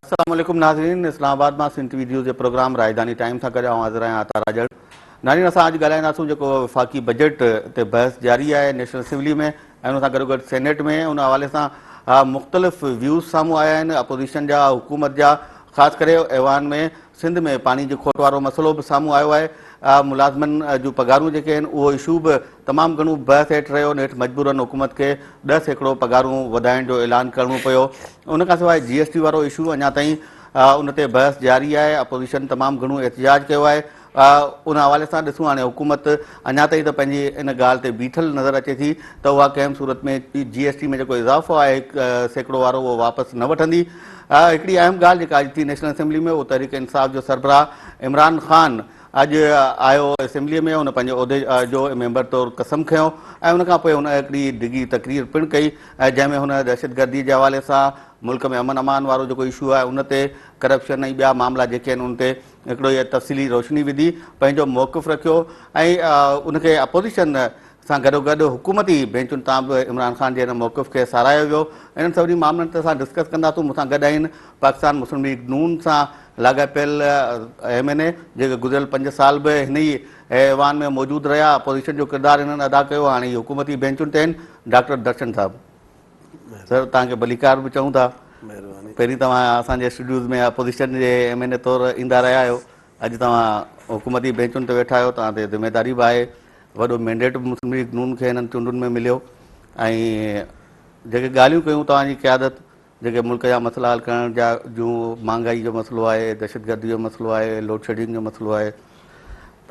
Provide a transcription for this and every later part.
السلام عليڪم ناظرين اسلام آباد مان سنڌ ٽي وي نيوز جي پروگرام راڄڌاني ٽائيم سان گڏ آئون حاضر آهيان عطا راڄڙ ناظرين اسان اڄ ڳالهائينداسون جيڪو وفاقي بجيٽ تي بحث جاري آهي نيشنل اسيمبلي ۾ ۽ ان سان گڏوگڏ سينيٽ ۾ ان حوالي سان مختلف ويوز سامهون آيا آهن اپوزيشن جا حڪومت جا خاص ڪري ايوان ۾ سنڌ ۾ پاڻي جي کوٽ وارو مسئلو به سامهون آيو آهي، ملازمن جون پگهارون جيڪي آهن اهو اشو به تمام گهڻو بحث هيٺ رهيو، نيٺ مجبورن حڪومت کي 10% پگهارون وڌائڻ جو اعلان ڪرڻو پيو، ان کان سواء جي ايس ٽي وارو اشو اڃا تائين ان تي بحث جاري آهي، اپوزيشن تمام گهڻو احتجاج ڪيو آهي، ان حوالي سان ڏسون هاڻي حڪومت اڃا تائين ته پنهنجي ان ڳالهه تي بيٺل نظر اچي ٿي ته اها ڪنهن به صورت ۾ جي ايس ٽي ۾ جيڪو اضافو آهي 1% وارو اهو واپس نه وٺندي. هڪڙي اهم ڳالهه جيڪا اڄ ٿي نيشنل اسيمبلي ۾ اهو تحريڪ انصاف جو سربراهه عمران خان اڄ آيو اسيمبلي ۾ هن پنهنجي عهدي جو ميمبر طور قسم کنيو ۽ ان کان پوء هن هڪڙي ڊگهي تقرير پڻ ڪئي جنهن ۾ هن دهشتگردي جي حوالي سان ملڪ ۾ امن امان وارو جيڪو اشو آهي ان تي ڪرپشن ۽ ٻيا معاملا جيڪي آهن ان تي هڪڙو ئي تفصيلي روشني وڌي پنهنجو موقف رکيو ۽ ان کي اپوزيشن سان گڏوگڏ حڪومتي بينچن تان به عمران خان جي ان موقف کي ساراهيو ويو. انهن سڀني معاملن تي اسان ڊسڪس ڪنداسون. مون سان گڏ آهن پاڪستان مسلم ليگ نون سان لاڳاپيل ايم اين اي جيڪي گذريل 5 سال به هن ئي ايوان ۾ موجود رهيا، اپوزيشن جو ڪردار هنن ادا ڪيو، هاڻي هي حڪومتي بينچن تي آهن. ڊاڪٽر درشن صاحب. سر توهان کي ڀليڪار به چئون ٿا. مهرباني. پهرين توهان اسان جي اسٽوڊيوز ۾ اپوزيشن جي ايم اين اي طور ايندا رهيا آهيو، اڄ توهان حڪومتي بينچن تي ويٺا آهيو، توهان تي ذميداري به آهي، وڏو مينڊيٽ به مسلم ليگ نون کي هنن چونڊن ۾ مليو ۽ جيڪي ڳالهيون ڪيون توهان جي قيادت جيڪي ملڪ جا مسئلا حل ڪرڻ جا جون مهانگائي جو مسئلو آهي، دهشتگردي جو مسئلو آهي، لوڊشيڊنگ جو مسئلو آهي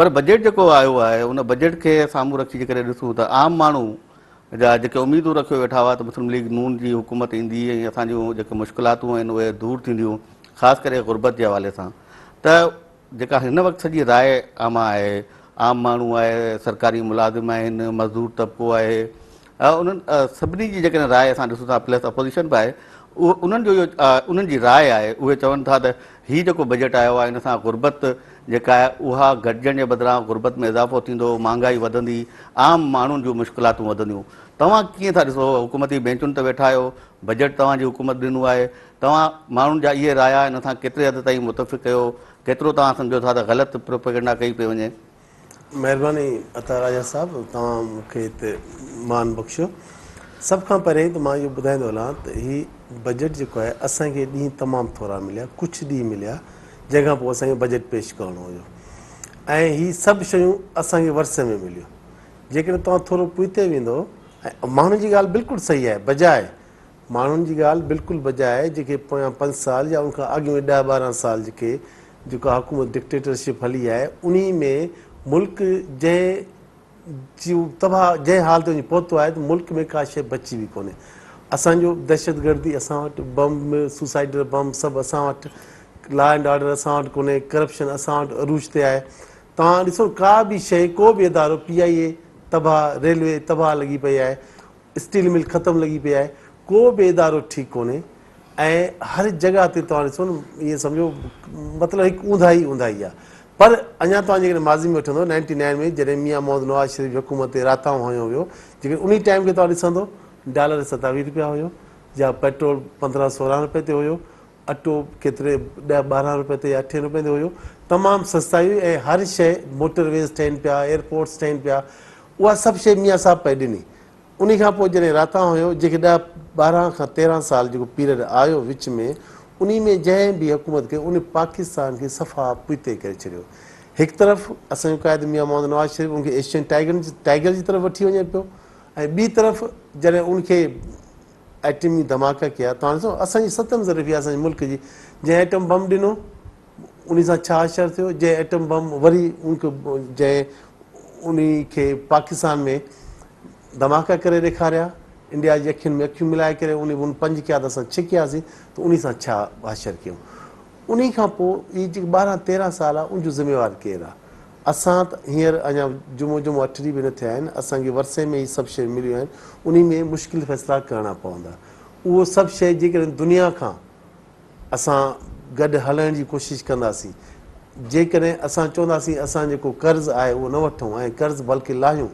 پر بجيٽ جيڪو آيو آهي ان بجيٽ کي سامهون رکي جيڪڏهن ڏسون ته عام ماڻهو جا جيڪي اميدون رکيو ويٺا هئا ته مسلم ليگ نون جي حڪومت ايندي ۽ اسان جون جيڪي مشڪلاتون آهن اهي دور ٿينديون خاص ڪري غربت جي حوالي سان ته جيڪا هن وقت سڄي راء عامه آهي عام ماڻهو آهي سرڪاري ملازم آهن مزدور طبقو آهي انهن سڀني جي جيڪڏهن راء اسان ڏسون ٿا پلس اپوزيشن به آهي اهو انهن جو اهو انهن جي راء آهي اهي چون ٿا ته هي جيڪو بجيٽ آيو آهي ان سان غربت جيڪا آهي اها گهٽجڻ جي بدران غربت ۾ اضافو ٿيندو، مهانگائي وڌندي، عام ماڻهن جون مشڪلاتون وڌنديون. توهان ڪيئن ٿا ڏسو حڪومتي بينچن تي ويٺا آهيو، بجيٽ توهان جي حڪومت ڏنو آهي، توهان ماڻهن جا اهي رايا ان سان ڪيتري حد تائين متفق آهيو، ڪيترو توهان سمجهو ٿا ته غلط پروپيگنڊا ڪئي پئي وڃي؟ مهرباني عطا راجا صاحب توهان مون کي هتي مان بخشيو. سڀ کان پهرين ته مان اهو ٻڌائيندو هلان ته هي بجيٽ جيڪو آهي اسان کي ڏينهن تمام ٿورا مليا ڪجهه ڏينهن مليا جنهن کان پوء اسان کي بجيٽ پيش ڪرڻو هيو ۽ هي سڀ شيون اسان کي ورثي ۾ مليون جيڪڏهن توهان ٿورو پوئتي ويندو ۽ ماڻهن جي ڳالهه بلڪل صحيح آهي بجاء ماڻهن جي ڳالهه بلڪل بجا آهي جيڪي پويان پنج سال يا ان کان اڳ ۾ ڏهه 12 سال جيڪي جيڪا حڪومت ڊڪٽيٽرشپ هلي آهي انهي ۾ ملڪ جنهن جي تباهه جنهن حال تي وڃي پهتو آهي ته ملڪ ۾ ڪا شيء بچي به ڪونهي اسان جو دهشتگردي اسان وٽ بم سوسائيڊل بم سڀ اسان وٽ لا اينڊ آرڊر اسان وٽ ڪونهي ڪرپشن اسان وٽ عروج تي آهي توهان ڏسو ڪا به شيء ڪو به ادارو پي آئي اي تباهه ريلوي تباهه لڳي پئي آهي اسٽيل مل ختم لڳي پئي آهي ڪو به ادارو ٺيڪ ڪونهي ۽ هر جڳهه تي توهان ڏسو نه ائين سمجهو مطلب هڪ اونداهي اونداهي آهي پر اڃا توهان جيڪڏهن ماضي ۾ وٺندو نائنٽي نائن ۾ جڏهن ميان محمد نواز شريف جي حڪومت تي راتاهون هنيو ويو جيڪڏهن انهي ٽائيم کي توهان ڏسندو ڊالر 27 روپيا هيو يا پيٽرول 15 16 روپئي تي هيو اٽو ڪيتري 10 12 روپئي تي يا اٺين روپئي تي هيو تمام سستائي هئي ۽ هر شيء موٽر ويز ٺهن پيا ايئرپورٽس ٺهن پيا اها سڀ شيء ميان صاحب پئي ڏني. انهي کان پوء جڏهن راتاهون هيو، جيڪي 10، 12 کان 13 سال جيڪو پيريڊ آيو وچ ۾، انهي ۾ جنهن به حڪومت ڪئي، ان پاڪستان کي صفا پوئتي ڪري ڇڏيو. هڪ طرف اسان جو قائد ميان محمد نواز شريف ان کي ايشين ٽائيگر جي طرف وٺي وڃي پيو ۽ ٻي طرف جڏهن ان کي ايٽمي ڌماڪا ڪيا، توهان ڏسو اسان جي ستم ظريفي آهي اسان جي ملڪ جي، جنهن ايٽم بم ڏنو، انهي سان ڇا حشر ٿيو جنهن ايٽم بم وري ان کي جنهن انهي کي پاڪستان ۾ ڌماڪا ڪري ڏيکاريا انڊيا جي اکين ۾ اکيون ملائي ڪري انهي ان پنج ڪيا ته اسان ڇهه ڪياسين ته انهي سان ڇا حشر ڪيون انهي کان پوء هي جيڪي 12 13 سال آ ان جو ذميوار ڪير آ اسان ته هينئر اڃا جمعو جمعو اٺ ڏينهن به نه ٿيا آهن اسان کي ورثي ۾ هي سڀ شيون مليون آهن انهي ۾ مشڪل فيصلا ڪرڻا پوندا اهو سڀ شيء جيڪڏهن دنيا کان اسان گڏ هلڻ جي ڪوشش ڪنداسين. جيڪڏهن اسان چونداسين اسان جيڪو قرض آهي اهو نه وٺون ۽ قرض بلڪه لاهيون،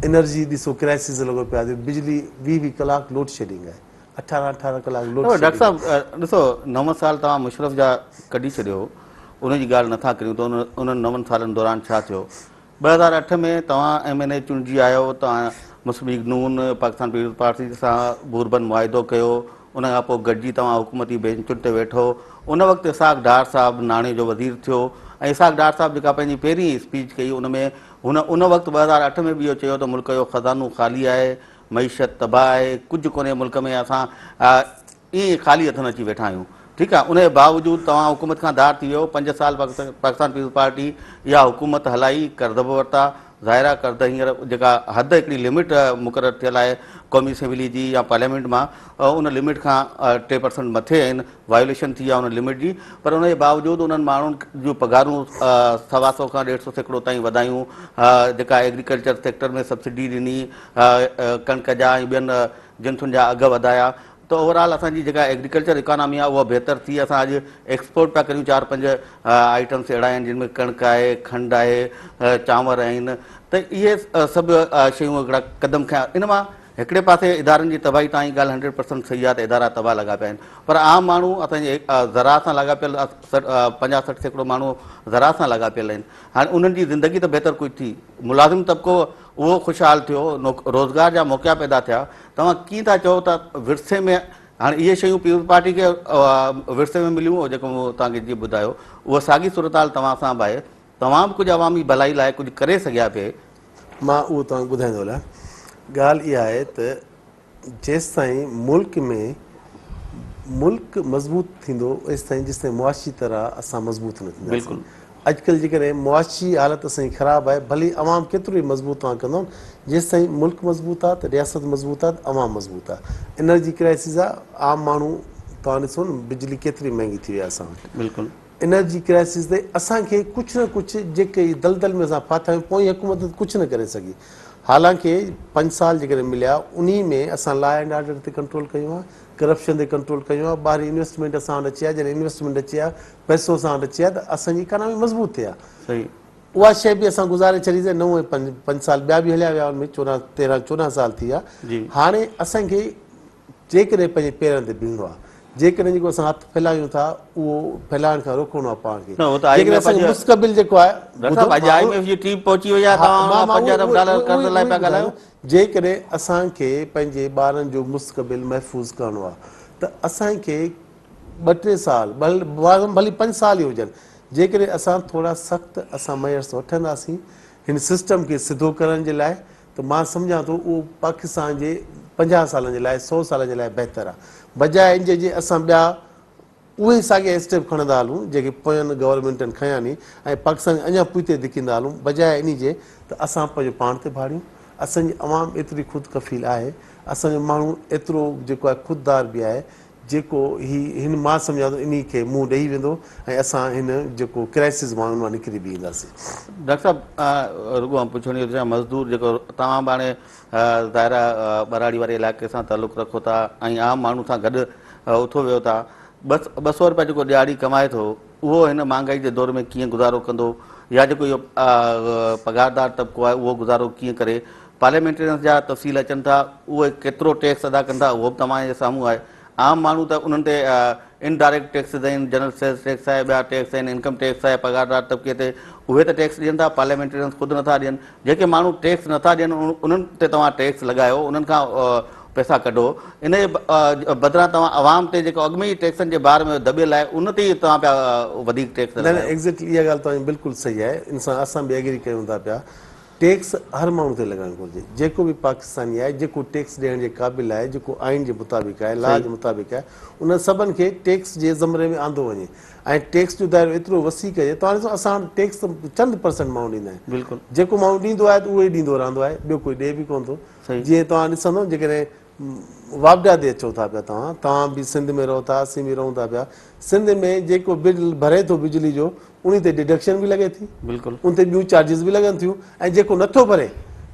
انرجي ڏسو ڪرائسز لڳو پيو آهي بجلي 20 20 ڪلاڪ لوڊ شيڊنگ آهي. 18 18 ڪلاڪ لوڊ ڊاڪٽر شيڊنگ. صاحب ڏسو نو سال توهان مشرف جا ڪڍي ڇڏيو ان جي ڳالهه نٿا ڪريون ته انهن نون سالن دوران ڇا ٿيو 2008 ۾ توهان ايم اين اي چونڊجي آيو توهان Muslim League Noon Pakistan Peoples Party سان بوربن معاهدو ڪيو ان کان پوء گڏجي توهان حڪومتي بينچن تي ويٺو ان وقت اسحاق ڊار صاحب ناڻي جو وزير ٿيو ۽ اسحاق ڊار صاحب جيڪا پنهنجي پهرين اسپيچ ڪئي ان ۾ هن ان وقت 2008 ۾ به اهو چيو ته ملڪ جو خزانو خالي آهي معيشت تباهه آهي، ڪجهه ڪونهي ملڪ ۾ اسان ائين ئي خالي هٿن اچي ويٺا آهيون ٺيڪ آهي ان جي باوجود توهان حڪومت کان ڌار ٿي ويو پنج سال پاڪستان پيپلز پارٽي اها حڪومت هلائي قرض به ورتا ظاهر آهي قرض هينئر جيڪا حد هڪڙي لمٽ مقرر ٿيل آهي قومي اسيمبلي جي يا پارليامينٽ مان ان لمٽ کان 3% مٿي آهن وايوليشن ٿي آهي ان لمٽ جي پر ان جي باوجود انهن ماڻهن جون پگهارون سوا سو کان ڏيڍ سو سيڪڙو تائين وڌايون جيڪا ايگريڪلچر سيڪٽر ۾ سبسڊي ڏني ڪڻڪ جا ۽ ٻين جنسن جا اگهه وڌايا ته اوور آل اسان جي جيڪا ايگريڪلچر اڪانامي آهي اها بهتر ٿي اسان اڄ ايڪسپورٽ پيا ڪريون چار پنج آئٽمس اهڙا آهن جن ۾ ڪڻڪ آهي کنڊ آهي چانور آهن ته اهي سڀ شيون هڪڙا قدم کنيا ان مان هڪڙي پاسي ادارن جي تباهي تان هي ڳالهه هنڊريڊ پرسنٽ صحيح آهي ته ادارا تباهه لڳا پيا آهن پر عام ماڻهو اسان جي زراعت سان لاڳاپيل 50 60% ماڻهو زراعت سان لاڳاپيل آهن هاڻي انهن جي زندگي ته بهتر ڪجهه ٿي ملازم طبقو اهو خوشحال ٿيو روزگار جا موقعا پيدا ٿيا توهان ڪيئن ٿا چئو ته ورثي ۾ هاڻي اهي شيون پيپلز پارٽي کي ورثي ۾ مليون جيڪو مون توهان کي جيئن ٻڌايو اها ساڳي صورتحال توهان سان به آهي توهان به ڪجهه عوامي ڀلائي لاء ڪجهه ڪري سگهيا پئي. مان اهو توهان کي ٻڌائيندو هلان. ڳالهه اها آهي ته جيستائين ملڪ ۾ ملڪ مضبوط ٿيندو ايستائين جيستائين معاشي طرح اسان مضبوط نه ٿينداسين. اڄڪلهه جيڪڏهن معاشي حالت اسان جي خراب آهي ڀلي عوام ڪيترو ئي مضبوط توهان ڪندو جيستائين ملڪ مضبوط آهي ته رياست مضبوط آهي ته عوام مضبوط آهي. انرجي ڪرائسز آهي عام ماڻهو توهان ڏسو نه بجلي ڪيتري مهنگي ٿي وئي آهي اسان وٽ. انرجي ڪرائسز تي اسان کي ڪجهه نه ڪجهه جيڪي دلدل ۾ اسان ڦاٿا آهيون پوئين حڪومت ته ڪجهه نه ڪري سگهي حالانڪه پنج سال جيڪڏهن مليا انهي ۾ اسان لا اينڊ آرڊر تي ڪنٽرول ڪيو آهي ڪرپشن تي ڪنٽرول ڪيو آهي ٻاهرين انويسٽمينٽ اسان وٽ اچي آهي جڏهن انويسٽمينٽ اچي آهي پئسو اسان وٽ اچي آهي ته اسان جي اڪانامي مضبوط ٿئي آهي اها شيء به اسان گذاري ڇڏي سي نو ۽ پنج سال ٻيا به هليا ويا ان ۾ 14 13 14 سال ٿي ويا هاڻي اسان کي جيڪڏهن پنهنجي پيرن تي بيهڻو آهي، جيڪڏهن جيڪو اسان هٿ ڦهلايون ٿا اهو ڦهلائڻ کان روڪڻو آهي پاڻ کي، نه هو ته آئي ايم جيڪڏهن ايف اسان جو اڄ مستقبل جيڪو آهي ڊاڪٽر ٻڌو صاحب اڄ مان I M F جي ٽيم پهچي وئي آهي ها توهان مان ان مان کان پنج اهو ارب اهو ڊالر اهو قرض اهو لاء ئي پيا ٻڌايو ڳالهايو. جيڪڏهن اسان کي پنهنجي ٻارن جو مستقبل محفوظ ڪرڻو آهي ته اسان کي ٻه ٽي سال ڀلي پنج سال ئي هجن جيڪڏهن اسان ٿورا سخت اسان ميئرس وٺنداسين هن سسٽم کي سڌو ڪرڻ جي لاء ته مان سمجهان ٿو اهو پاڪستان جي 50 سالن جي لاء 100 سالن جي لاء بهتر آهي بجاء ان جي جي اسان ٻيا اهي ساڳيا اسٽيپ کڻندا هلون جيڪي پوين گورنمينٽن کنيا ني ۽ پاڪستان کي اڃا پوئتي ڌڪيندا هلون بجاء انهي جي ته اسان پنهنجو پاڻ تي ڀاڙيون اسان جي عوام ايتري خود ڪفيل آهي اسان جو ماڻهو ايترو جيڪو آهي خوددار به آهي جيڪو هي هن مان سمجهان ٿو انهي کي منهن ڏئي ويندو ۽ اسان هن جيڪو ڪرائسز مان ان مان نڪري به اينداسين. ڊاڪٽر صاحب رڳو آئون پڇڻ اهو ٿو چاهيان مزدور جيڪو توهان به هاڻي ظاهر آهي ٻهراڙي واري علائقي سان تعلق رکو ٿا ۽ عام ماڻهو سان گڏ اٿو ويهو ٿا 200 روپيا جيڪو ڏهاڙي ڪمائي ٿو اهو هن مهانگائي جي دور ۾ ڪيئن گذارو ڪندو يا جيڪو اهو پگهاردار طبقو آهي اهو گذارو ڪيئن ڪري پارليامينٽرينس جا تفصيل اچن ٿا اهي ڪيترو ٽيڪس ادا ڪن ٿا اهو به توهان جي سامهون آهي عام ماڻهو ته انهن تي ان ڊائريڪٽ ٽيڪسز آهن جنرل سيلز ٽيڪس آهي ٻيا ٽيڪس آهن انڪم ٽيڪس آهي پگهاردار طبقي تي اهي ته ٽيڪس ڏين ٿا پارليامينٽرينس خود نٿا ڏين جيڪي ماڻهو ٽيڪس نٿا ڏين انهن تي توهان ٽيڪس لڳايو انهن کان پئسا ڪڍو ان جي بدران توهان عوام تي جيڪو اڳ ۾ ئي ٽيڪسن جي بار ۾ دٻيل آهي ان تي ئي توهان پيا وڌيڪ ٽيڪس نه نه لڳايو. ايگزيڪٽلي اها ڳالهه توهان جي بلڪل صحيح آهي ان سان اسان به ايگري ڪيون ٿا پيا ٽيڪس هر ماڻهو تي لڳائڻ گهرجي جيڪو به پاڪستاني آهي جيڪو ٽيڪس ڏيڻ جي قابل آهي جيڪو آئين جي مطابق آهي لا جي مطابق آهي انهن سڀن کي ٽيڪس جي زمري ۾ آندو وڃي ۽ ٽيڪس جو دائرو ايترو وسيع ڪجي توهان ڏسو اسان وٽ ٽيڪس ته چند پرسنٽ ماڻهو ڏيندا آهن بلڪل جيڪو ماڻهو ڏيندو آهي ته اهو ئي ڏيندو رهندو آهي ٻيو ڪوئي ڏي به ڪونه ٿو جيئن توهان ڏسندو جيڪڏهن واپڊا تي اچو ٿا پيا توهان توهان به سنڌ ۾ رهو ٿا اسين به رهون ٿا پيا سنڌ ۾ جيڪو بل ڀري ٿو بجلي جو انهي تي ڊڊڪشن به لڳي ٿي بلڪل ان تي ٻيون چارجز به لڳن ٿيون ۽ جيڪو نٿو ڀري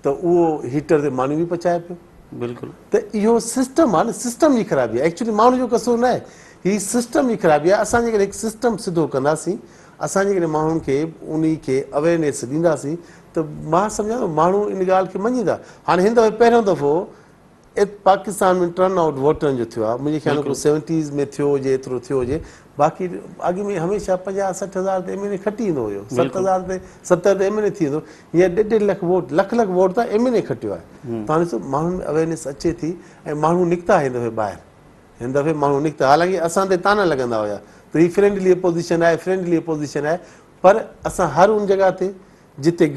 ته اهو هيٽر تي مانيون به پچائي پيو بلڪل ته اهو سسٽم آهي نه سسٽم جي خرابي آهي ايڪچولي ماڻهو جو قصور نه آهي هي سسٽم جي خرابي آهي اسان جيڪڏهن هڪ سسٽم سڌو ڪنداسين اسان جيڪڏهن ماڻهن کي انهي کي اويرنيس ڏينداسين ته مان سمجهان ٿو ماڻهو ان ڳالهه کي مڃيندا هاڻي هن دفعي پهريون دفعو پاڪستان ۾ ٽرن آئوٽ ووٽرن جو ٿيو آهي منهنجي خيال ۾ ڪو سيونٽيز ۾ ٿيو هجي ايترو ٿيو هجي باقي اڳ ۾ هميشه 50 60 هزار تي ايم اين اي کٽي ايندو هيو 7 هزار تي 70 تي ايم اين اي ٿي ويندو هينئر ڏيڍ ڏيڍ لک ووٽ لک لک ووٽ تان ايم اين اي کٽيو آهي توهان ڏسو ماڻهن ۾ اويرنيس اچي ٿي ۽ ماڻهو نڪتا هن دفعي ٻاهر هن دفعي ماڻهو نڪتا حالانڪه اسان تي طعنا لڳندا هيا ته هي فرينڊلي اپوزيشن آهي فرينڊلي اپوزيشن آهي پر اسان هر ان جڳهه تي جتي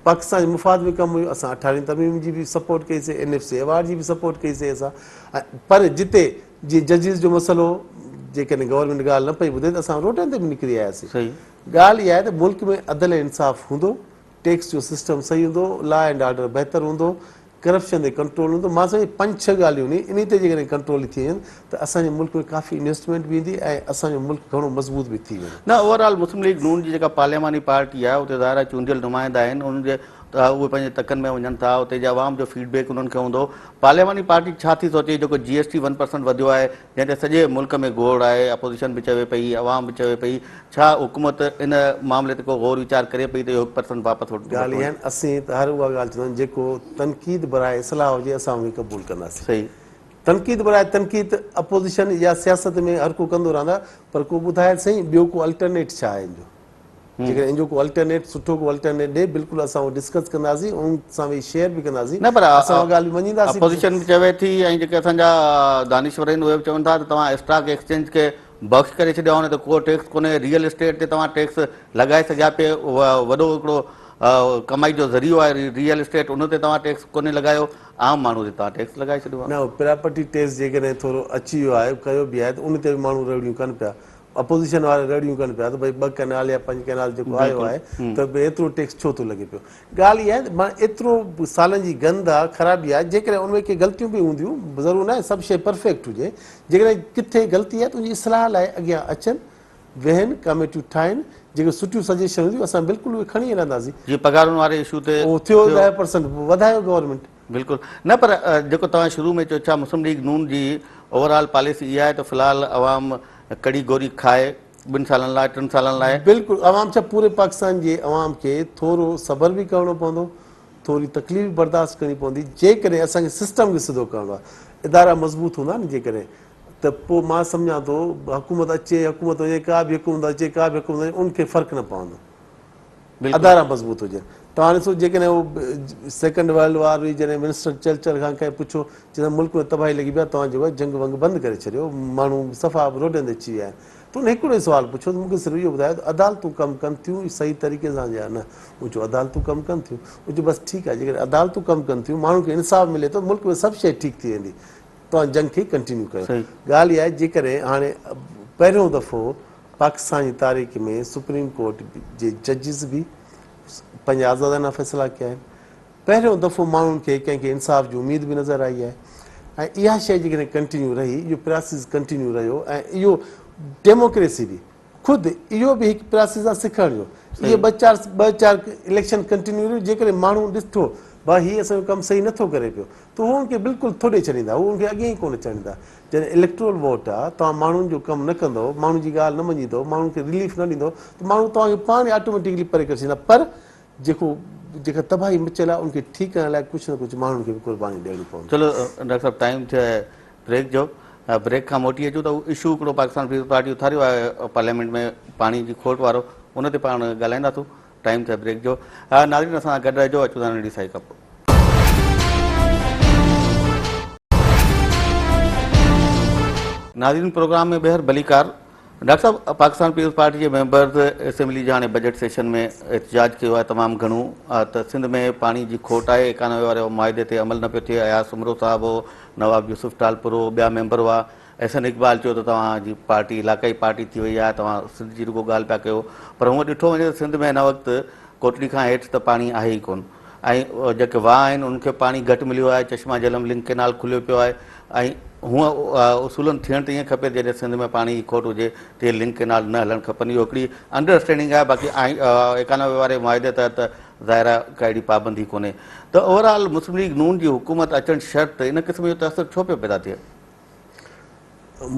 پاڪستان جي مفاد ۾ ڪم هيو اسان اٺارهين ترميم جي به سپورٽ ڪئي سي اين ايف سي ايوارڊ جي به سپورٽ ڪئي سي اسان پر جتي جيئن ججز جو مسئلو هو جيڪڏهن گورنمينٽ ڳالهه نه پئي ٻڌي ته اسان روڊن تي به نڪري آياسين ڳالهه اها آهي ته ملڪ ۾ عدل ۽ انصاف هوندو ٽيڪس جو سسٽم صحيح هوندو لا اينڊ آرڊر بهتر هوندو ڪرپشن تي ڪنٽرول هوندو مان سمجهان پنج ڇهه ڳالهيون ني انهي تي جيڪڏهن ڪنٽرول ٿي وڃن ته اسان جي ملڪ ۾ ڪافي انويسٽمينٽ به ايندي ۽ اسان جو ملڪ گهڻو مضبوط به ٿي ويندو. نه اوور آل مسلم ليگ نون جي جيڪا پارلياماني پارٽي آهي اتي ظاهر آهي چونڊيل نمائندا آهن انهن جي اهي پنهنجي تڪن ۾ وڃن ٿا اتي جي عوام جو فيڊ بيڪ انهن کي هوندو پارلياماني پارٽي ڇا ٿي سوچي جيڪو جي ايس ٽي 1% وڌيو آهي جنهن تي سڄي ملڪ ۾ گوڙ آهي، اپوزيشن به چوي پئي، عوام به چوي پئي، ڇا حڪومت ان معاملي تي ڪو غور ويچار ڪري پئي ته اهو هڪ پرسنٽ واپس ورتو ڳالهه وڃي؟ اها آهي اسين ته هر اها ڳالهه چوندا آهيون جيڪو تنقيد براء اصلاح هجي اسان ان کي قبول ڪنداسين. صحيح. تنقيد براء تنقيد ته اپوزيشن يا سياست ۾ هر ڪو ڪندو رهندو آهي پر ڪو ٻڌائي ته سهي ٻيو ڪو الٽرنيٽ ڇا آهي ان جو؟ جيڪڏهن ان جو ڪو الٽرنيٽ سٺو ڪو الٽرنيٽ ڏي بلڪل اسان اهو ڊسڪس ڪنداسين ان سان ويهي شيئر به ڪنداسين نه پر اسان اها ڳالهه به مڃينداسين به. اپوزيشن به چوي ٿي ۽ جيڪي اسان جا دانشور آهن اهي به چون ٿا ته توهان اسٽاڪ ايڪسچينج کي بخش ڪري ڇڏيو آهي ان تي ڪو ٽيڪس ڪونهي ريئل اسٽيٽ تي توهان ٽيڪس لڳائي سگهيا پئي وڏو هڪڙو ڪمائي جو ذريعو آهي ريئل اسٽيٽ ان تي توهان ٽيڪس ڪونهي لڳايو عام ماڻهو تي توهان ٽيڪس لڳائي ڇڏيو آهي. نه پراپرٽي ٽيڪس جيڪڏهن ٿورو اچي ويو آهي ڪيو به آهي ته ان تي به ماڻهو رڙيون ڪن پيا اپوزيشن وارا رڙيون ڪن پيا ته ڀئي ٻه ڪئنال يا پنج ڪئنال جيڪو آيو آهي ته به ايترو ٽيڪس ڇو ٿو لڳي پيو ڳالهه اها آهي ته معنيٰ ايترو سالن جي گند آ خرابي آهي جيڪڏهن ان ۾ ڪي غلطيون به هونديون ضرور ناهي سڀ شيء پرفيڪٽ هجي جيڪڏهن ڪٿي غلطي آهي ته ان جي اصلاح لاء اڳيان اچن ويهن ڪاميٽيون ٺاهن جيڪي سٺيون سجيشن هونديون اسان بلڪل اهي کڻي هلنداسين. جيئن پگهارن واري اشو تي اهو ٿيو 10% وڌايو گورنمينٽ. بلڪل نه پر جيڪو توهان شروع ۾ چيو ڇا مسلم ليگ نون جي اوور آل پاليسي اها آهي ته في الحال عوام ڪڙي گوري کائي ٻن سالن لاء ٽن سالن لاء. بلڪل عوام ڇا پوري پاڪستان جي عوام کي ٿورو صبر به ڪرڻو پوندو ٿوري تڪليف به برداشت ڪرڻي پوندي جيڪڏهن اسان کي سسٽم کي سڌو ڪرڻو آهي ادارا مضبوط هوندا نه جيڪڏهن ته پوء مان سمجهان ٿو حڪومت اچي حڪومت وڃي ڪا به حڪومت اچي ڪا به حڪومت وڃي ان کي فرق نه پوندو. ادارا مضبوط هجن. توهان ڏسو جيڪڏهن اهو سيڪنڊ ورلڊ وار هئي جڏهن ونسٽن چرچل کان ڪنهن پڇيو چي سائين ملڪ ۾ تباهي لڳي پئي آهي توهان جيڪو آهي جنگ ونگ بند ڪري ڇڏيو ماڻهو صفا روڊن تي اچي ويا آهن ته ان هڪڙو ئي سوال پڇيو ته مون کي صرف اهو ٻڌايو ته عدالتون ڪم ڪن ٿيون صحيح طريقي سان يا نه مون چيو عدالتون ڪم ڪن ٿيون ان چيو بس ٺيڪ آهي جيڪڏهن عدالتون ڪم ڪن ٿيون ماڻهن کي انصاف ملي ٿو ملڪ ۾ سڀ شيء ٺيڪ ٿي ويندي توهان جنگ کي ڪنٽينيو ڪيو ڳالهه اها آهي جيڪڏهن هاڻي پهريون دفعو پاڪستان جي تاريخ ۾ سپريم ڪورٽ جي ججز به پنهنجا آزادانه فيصلا ڪيا آهن. پهريون دفعو ماڻهن کي ڪنهن کي انصاف جي اميد به نظر آئي آهي ۽ اها شيء جيڪڏهن ڪنٽينيو رهي، اهو پراسيس ڪنٽينيو رهيو ۽ اهو ڊيموڪريسي به خود اهو به هڪ پراسيس آهي سکڻ جو. اهي ٻه چار ٻه چار اليڪشن ڪنٽينيو رهيون جيڪڏهن ماڻهو ڏٺو ڀاء هي اسان جو ڪم صحيح نٿو ڪري پيو ته هو ان کي بلڪل ٿڏي ڇڏيندا، هو ان کي اڳيان ئي ڪونه اچڻ ڏيندا. جڏهن اليڪٽرول ووٽ آ، توهان ماڻهن جو ڪم نه ڪندؤ، ماڻهن جي ڳالهه نه مڃيندؤ، ماڻهن کي رليف نه ڏيندؤ ته ماڻهو توهان کي پاڻ ئي آٽوميٽڪلي پري ڪري ڇڏيندا پر جيڪو جيڪا تباهي مچيل آ ان کي ٺيڪ ڪرڻ لاء ڪجهه نه ڪجهه ماڻهن کي به قرباني ڏيڻي پوندي. چلو ڊاڪٽر صاحب ٽائيم ٿيو آهي بريڪ جو بريڪ کان موٽي اچون ته اهو اشو هڪڙو پاڪستان پيپلز پارٽي اٿاريو آهي پارليامينٽ ۾ پاڻي جي کوٽ وارو ان تي پاڻ ڳالهائينداسون. ٽائيم ٿيو بريڪ جو ناظرين اسان سان گڏ رهجو اچون ٿا ننڍي سائي کان پوء. ناظرين پروگرام ۾ ٻيهر ڀليڪار ڊاڪٽر صاحب پاڪستان پيپلز پارٽي جي ميمبرز اسيمبلي جي هاڻي بجيٽ سيشن ۾ احتجاج ڪيو آهي تمام گهڻو ته سنڌ ۾ پاڻي جي کوٽ آهي 91 واري معاهدي تي عمل نه پيو ٿئي اياز سومرو صاحب هو نواب يوسف ٽالپر هو ٻيا ميمبر هئا احسن اقبال چيو ته توهان جي پارٽي علاقائي پارٽي ٿي وئي آهي، توهان سنڌ جي رڳو ڳالهه پيا ڪيو پر هونء ڏٺو وڃي ته سنڌ ۾ هن وقت ڪوٽڙي کان هيٺ ته پاڻي آهي ئي ڪونه ۽ جيڪي واهه آهن انهن کي پاڻي گهٽ مليو آهي، چشما جهلم لنڪ ڪينال کليو پيو آهي ۽ هونء اصولن ٿيڻ ته ائين کپي ته جڏهن سنڌ ۾ پاڻي جي کوٽ هجي ته اهي لنڪ ڪينال نه هلڻ کپن اهو هڪڙي انڊر اسٽينڊنگ آهي باقي 91 واري معاهدي تحت ته ظاهر آهي ڪا اهڙي پابندي ڪونهي ته اوور آل مسلم ليگ نون جي حڪومت اچڻ شرط ان قسم جو تاثر ڇو پيو پيدا ٿئي؟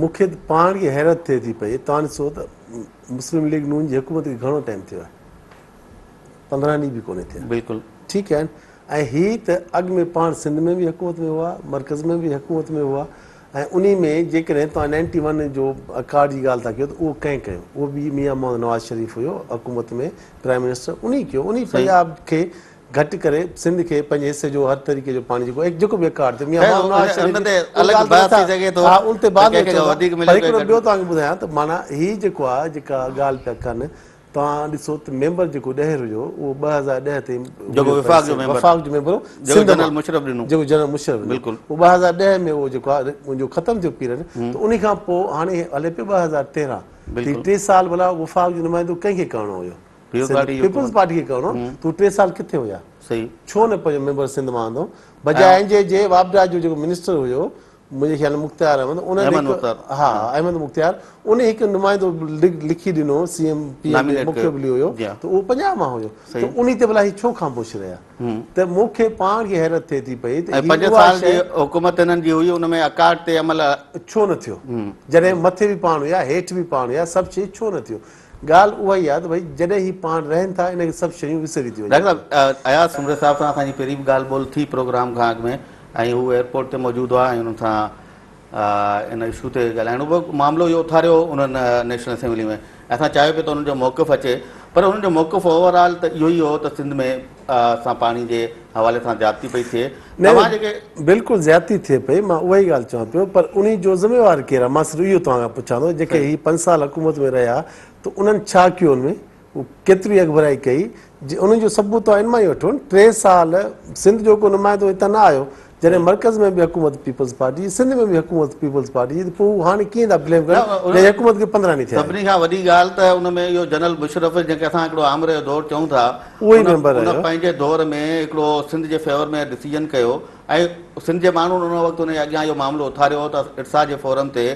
مون کي ته پاڻ کي حيرت ٿئي ٿي پئي، توهان ڏسو ته مسلم ليگ نون جي حڪومت کي گهڻو ٽائيم ٿيو آهي، 15 ڏينهن به ڪونهي ٿيا. بلڪل. ٺيڪ آهن، ۽ هي ته اڳ ۾ پاڻ سنڌ ۾ به حڪومت ۾ هئا، مرڪز ۾ به حڪومت ۾ هئا ۽ انهي ۾ جيڪڏهن توهان نائنٽي ون جو اڪارڊ جي ڳالهه ٿا ڪيو ته اهو ڪنهن ڪيو؟ اهو به ميان محمد نواز شريف هيو حڪومت ۾ پرائم منسٽر انهي ڪيو، انهي پنجاب کي گهٽ ڪري سنڌ کي پنهنجي حصي جو هر طريقي جو پاڻي جيڪو جيڪو به اڪارڊ ٿيو ميان محمد نواز شريف ان تي الڳ بحث ٿي سگهي ٿو ها ان تي بعد ۾ اچون ٿا پر هڪڙو ٻيو توهان کي ٻڌايان ته معنيٰ هي جيڪو آهي جيڪا ڳالهه پيا ڪن توهان ڏسو ته ميمبر جيڪو ڏهر هيو اهو 2010 تائين جيڪو وفاق جو ميمبر وفاق جو ميمبر هو جيڪو جنرل مشرف ڏنو جيڪو جنرل مشرف ڏنو بلڪل اهو 2010 ۾ اهو جيڪو آهي ان جو ختم ٿيو پيريڊ ته انهي کان پوء هاڻي هلي پيو 2013 بلڪل ٽي سال ڀلا وفاق جو نمائندو ڪنهن کي ڪرڻو هيو؟ پيپلز پارٽي کي ڪرڻو هو ته ٽي سال ڪٿي هيا؟ صحيح ڇو نه پنهنجو ميمبر سنڌ مان آندو بجاء ان جي جي واپڊا جو جيڪو منسٽر هيو منهنجي خيال ۾ مختيار احمد ان هڪ ها احمد مختيار ان هڪ نمائندو لکي ڏنو سي ايم پي ايم مون کي به هيو ته اهو پنجاب مان هيو ته انهي تي ڀلا هي ڇو خاموش رهيا ته مون کي پاڻ کي حيرت ٿئي ٿي پئي ته هي 5 سال جي حڪومت هنن جي هئي ان ۾ اڪارڊ تي عمل ڇو نه ٿيو جڏهن مٿي به پاڻ هيا هيٺ به پاڻ هيا سڀ شيء ڇو نه ٿيو ڳالهه اها ئي آهي ته ڀئي جڏهن هي پاڻ رهن ٿا ان کي سڀ شيون وسري ٿيون وڃن. ڊاڪٽر صاحب اياز سومري صاحب سان اسان جي پهرين به ڳالهه ٻولهه ٿي پروگرام کان اڳ ۾ ۽ هو ايئرپورٽ تي موجود هئا ۽ انهن سان ان اشو تي ڳالهائڻو به معاملو اهو اٿاريو انهن نيشنل اسيمبلي ۾ اسان چاهيو پئي ته انهن جو موقف اچي پر انهن جو موقف اوور آل ته اهو ئي هو ته سنڌ ۾ سان پاڻي جي حوالي سان زيادتي پئي ٿئي توهان جيڪي بلڪل زيادتي ٿئي پئي مان اها ئي ڳالهه چوان پيو پر انهي جو ذميوار ڪير آهي مان صرف اهو توهان کان پڇان ٿو جيڪي هي پنج سال حڪومت ۾ رهيا ته انهن ڇا ڪيو ان ۾ ڪيتري اڳڀرائي ڪئي جي انهن جو ثبوت توهان ان مان ئي وٺو نه ٽي سال سنڌ جو ڪو نمائندو هتان نه آيو جڏهن مرڪز ۾ به حڪومت پيپلز پارٽي جي سنڌ ۾ به حڪومت پيپلز پارٽي جي ته پوء هو هاڻي ڪيئن ٿا بليم ڪن جڏهن حڪومت کي 15 ڏينهن ٿيا آهن. سڀني کان وڏي ڳالهه ته ان ۾ اهو جنرل مشرف جنهن کي اسان هڪڙو آمر جو دور چئون ٿا اهو ئي ميمبر ان پنهنجي دور ۾ هڪڙو سنڌ جي فيور ۾ ڊسيزن ڪيو ۽ سنڌ جي ماڻهن ان وقت ان جي اڳيان اهو معاملو اٿاريو هو ته ارسا جي فورم تي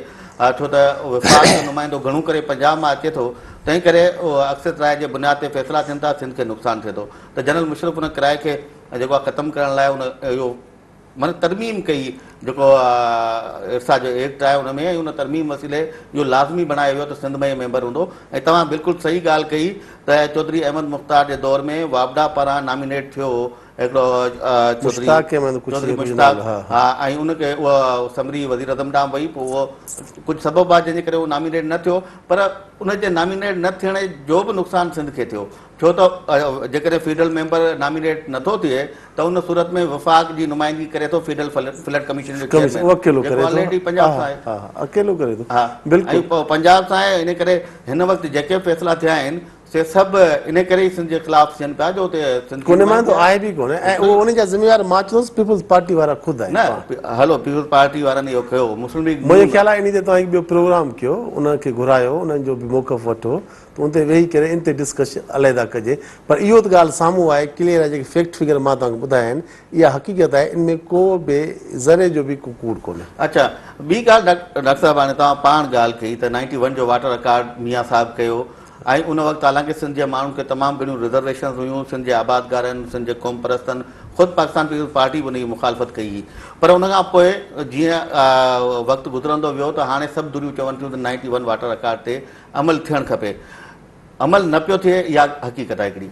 ڇو ته وفاق جو نمائندو گهڻو ڪري پنجاب مان اچي ٿو تنهن ڪري اڪثريت راء جي بنياد تي فيصلا ٿين ٿا سنڌ کي نقصان ٿئي ٿو ته جنرل مشرف ان ڪرائي کي جيڪو آهي ختم ڪرڻ لاء ان اهو معنيٰ ترميم ڪئي جيڪو ارسا جو ايڪٽ آهي ان ۾ ۽ ان ترميم وسيلي اهو لازمي بڻايو ويو ته سنڌ ۾ ميمبر هوندو ۽ توهان بلڪل صحيح ڳالهه ڪئي ته چوڌري احمد مختار جي دور ۾ واپڊا پاران نامينيٽ ٿيو هو هڪڙو چوڌري مشتاق احمد ڪجهه چوڌري مشتاق ها ۽ ان کي اها سمري وزير اعظم ڏانهن وئي پوء اهو ڪجهه سبب آهي جنهن جي ڪري اهو نامينيٽ نه ٿيو پر ان جي نامينيٽ نه ٿيڻ جو به نقصان سنڌ کي ٿيو ڇو ته جيڪڏهن فيڊرل ميمبر نامينيٽ نه ٿو ٿئي ته ان صورت ۾ وفاق جي نمائندگي ڪري ٿو فيڊرل فلڊ ڪميشن جو چيئرمين جيڪو آلريڊي پنجاب سان آهي اڪيلو ڪري ٿو ها بلڪل ۽ پنجاب سان آهي ان ڪري هن وقت جيڪي فيصلا ٿيا آهن سي سڀ ان ڪري ئي سنڌ جي خلاف ٿين پيا جو اتي سنڌ ڪو نمائندو آهي به ڪونه ۽ اهو ان جا ذميوار مان چوندس پيپلز پارٽي وارا خود آهن نه هلو پيپلز پارٽي وارن اهو ڪيو مسلم ليگ منهنجو خيال آهي انهي تي توهان هڪ ٻيو پروگرام ڪيو انهن کي گهرايو انهن جو به موقف وٺو ته ان تي ويهي ڪري ان تي ڊسڪش عليحده ڪجي پر اهو ته ڳالهه سامهون آهي ڪليئر آهي جيڪي فيڪٽ فگر مان توهان کي ٻڌايا آهن اها حقيقت آهي ان ۾ ڪو به ذري جو به ڪو ڪوڙ ڪونهي. اڇا ٻي ڳالهه ڊاڪٽر صاحب هاڻي توهان پاڻ ڳالهه ڪئي ته نائنٽي ون جو واٽر اڪارڊ ميان صاحب ڪيو ۽ ان وقت حالانڪه سنڌ جي ماڻهن کي تمام گهڻيون رزرويشنز هيون، سنڌ جي آبادگارن، سنڌ جي قومپرستن، خود پاڪستان پيپلز پارٽي به ان جي مخالفت ڪئي هئي پر ان کان پوء جيئن وقت گذرندو ويو ته هاڻي سڀ ڌريون چون ٿيون ته نائنٽي ون واٽر اڪارڊ تي عمل ٿيڻ کپي، عمل نه پيو ٿئي اها حقيقت آهي هڪڙي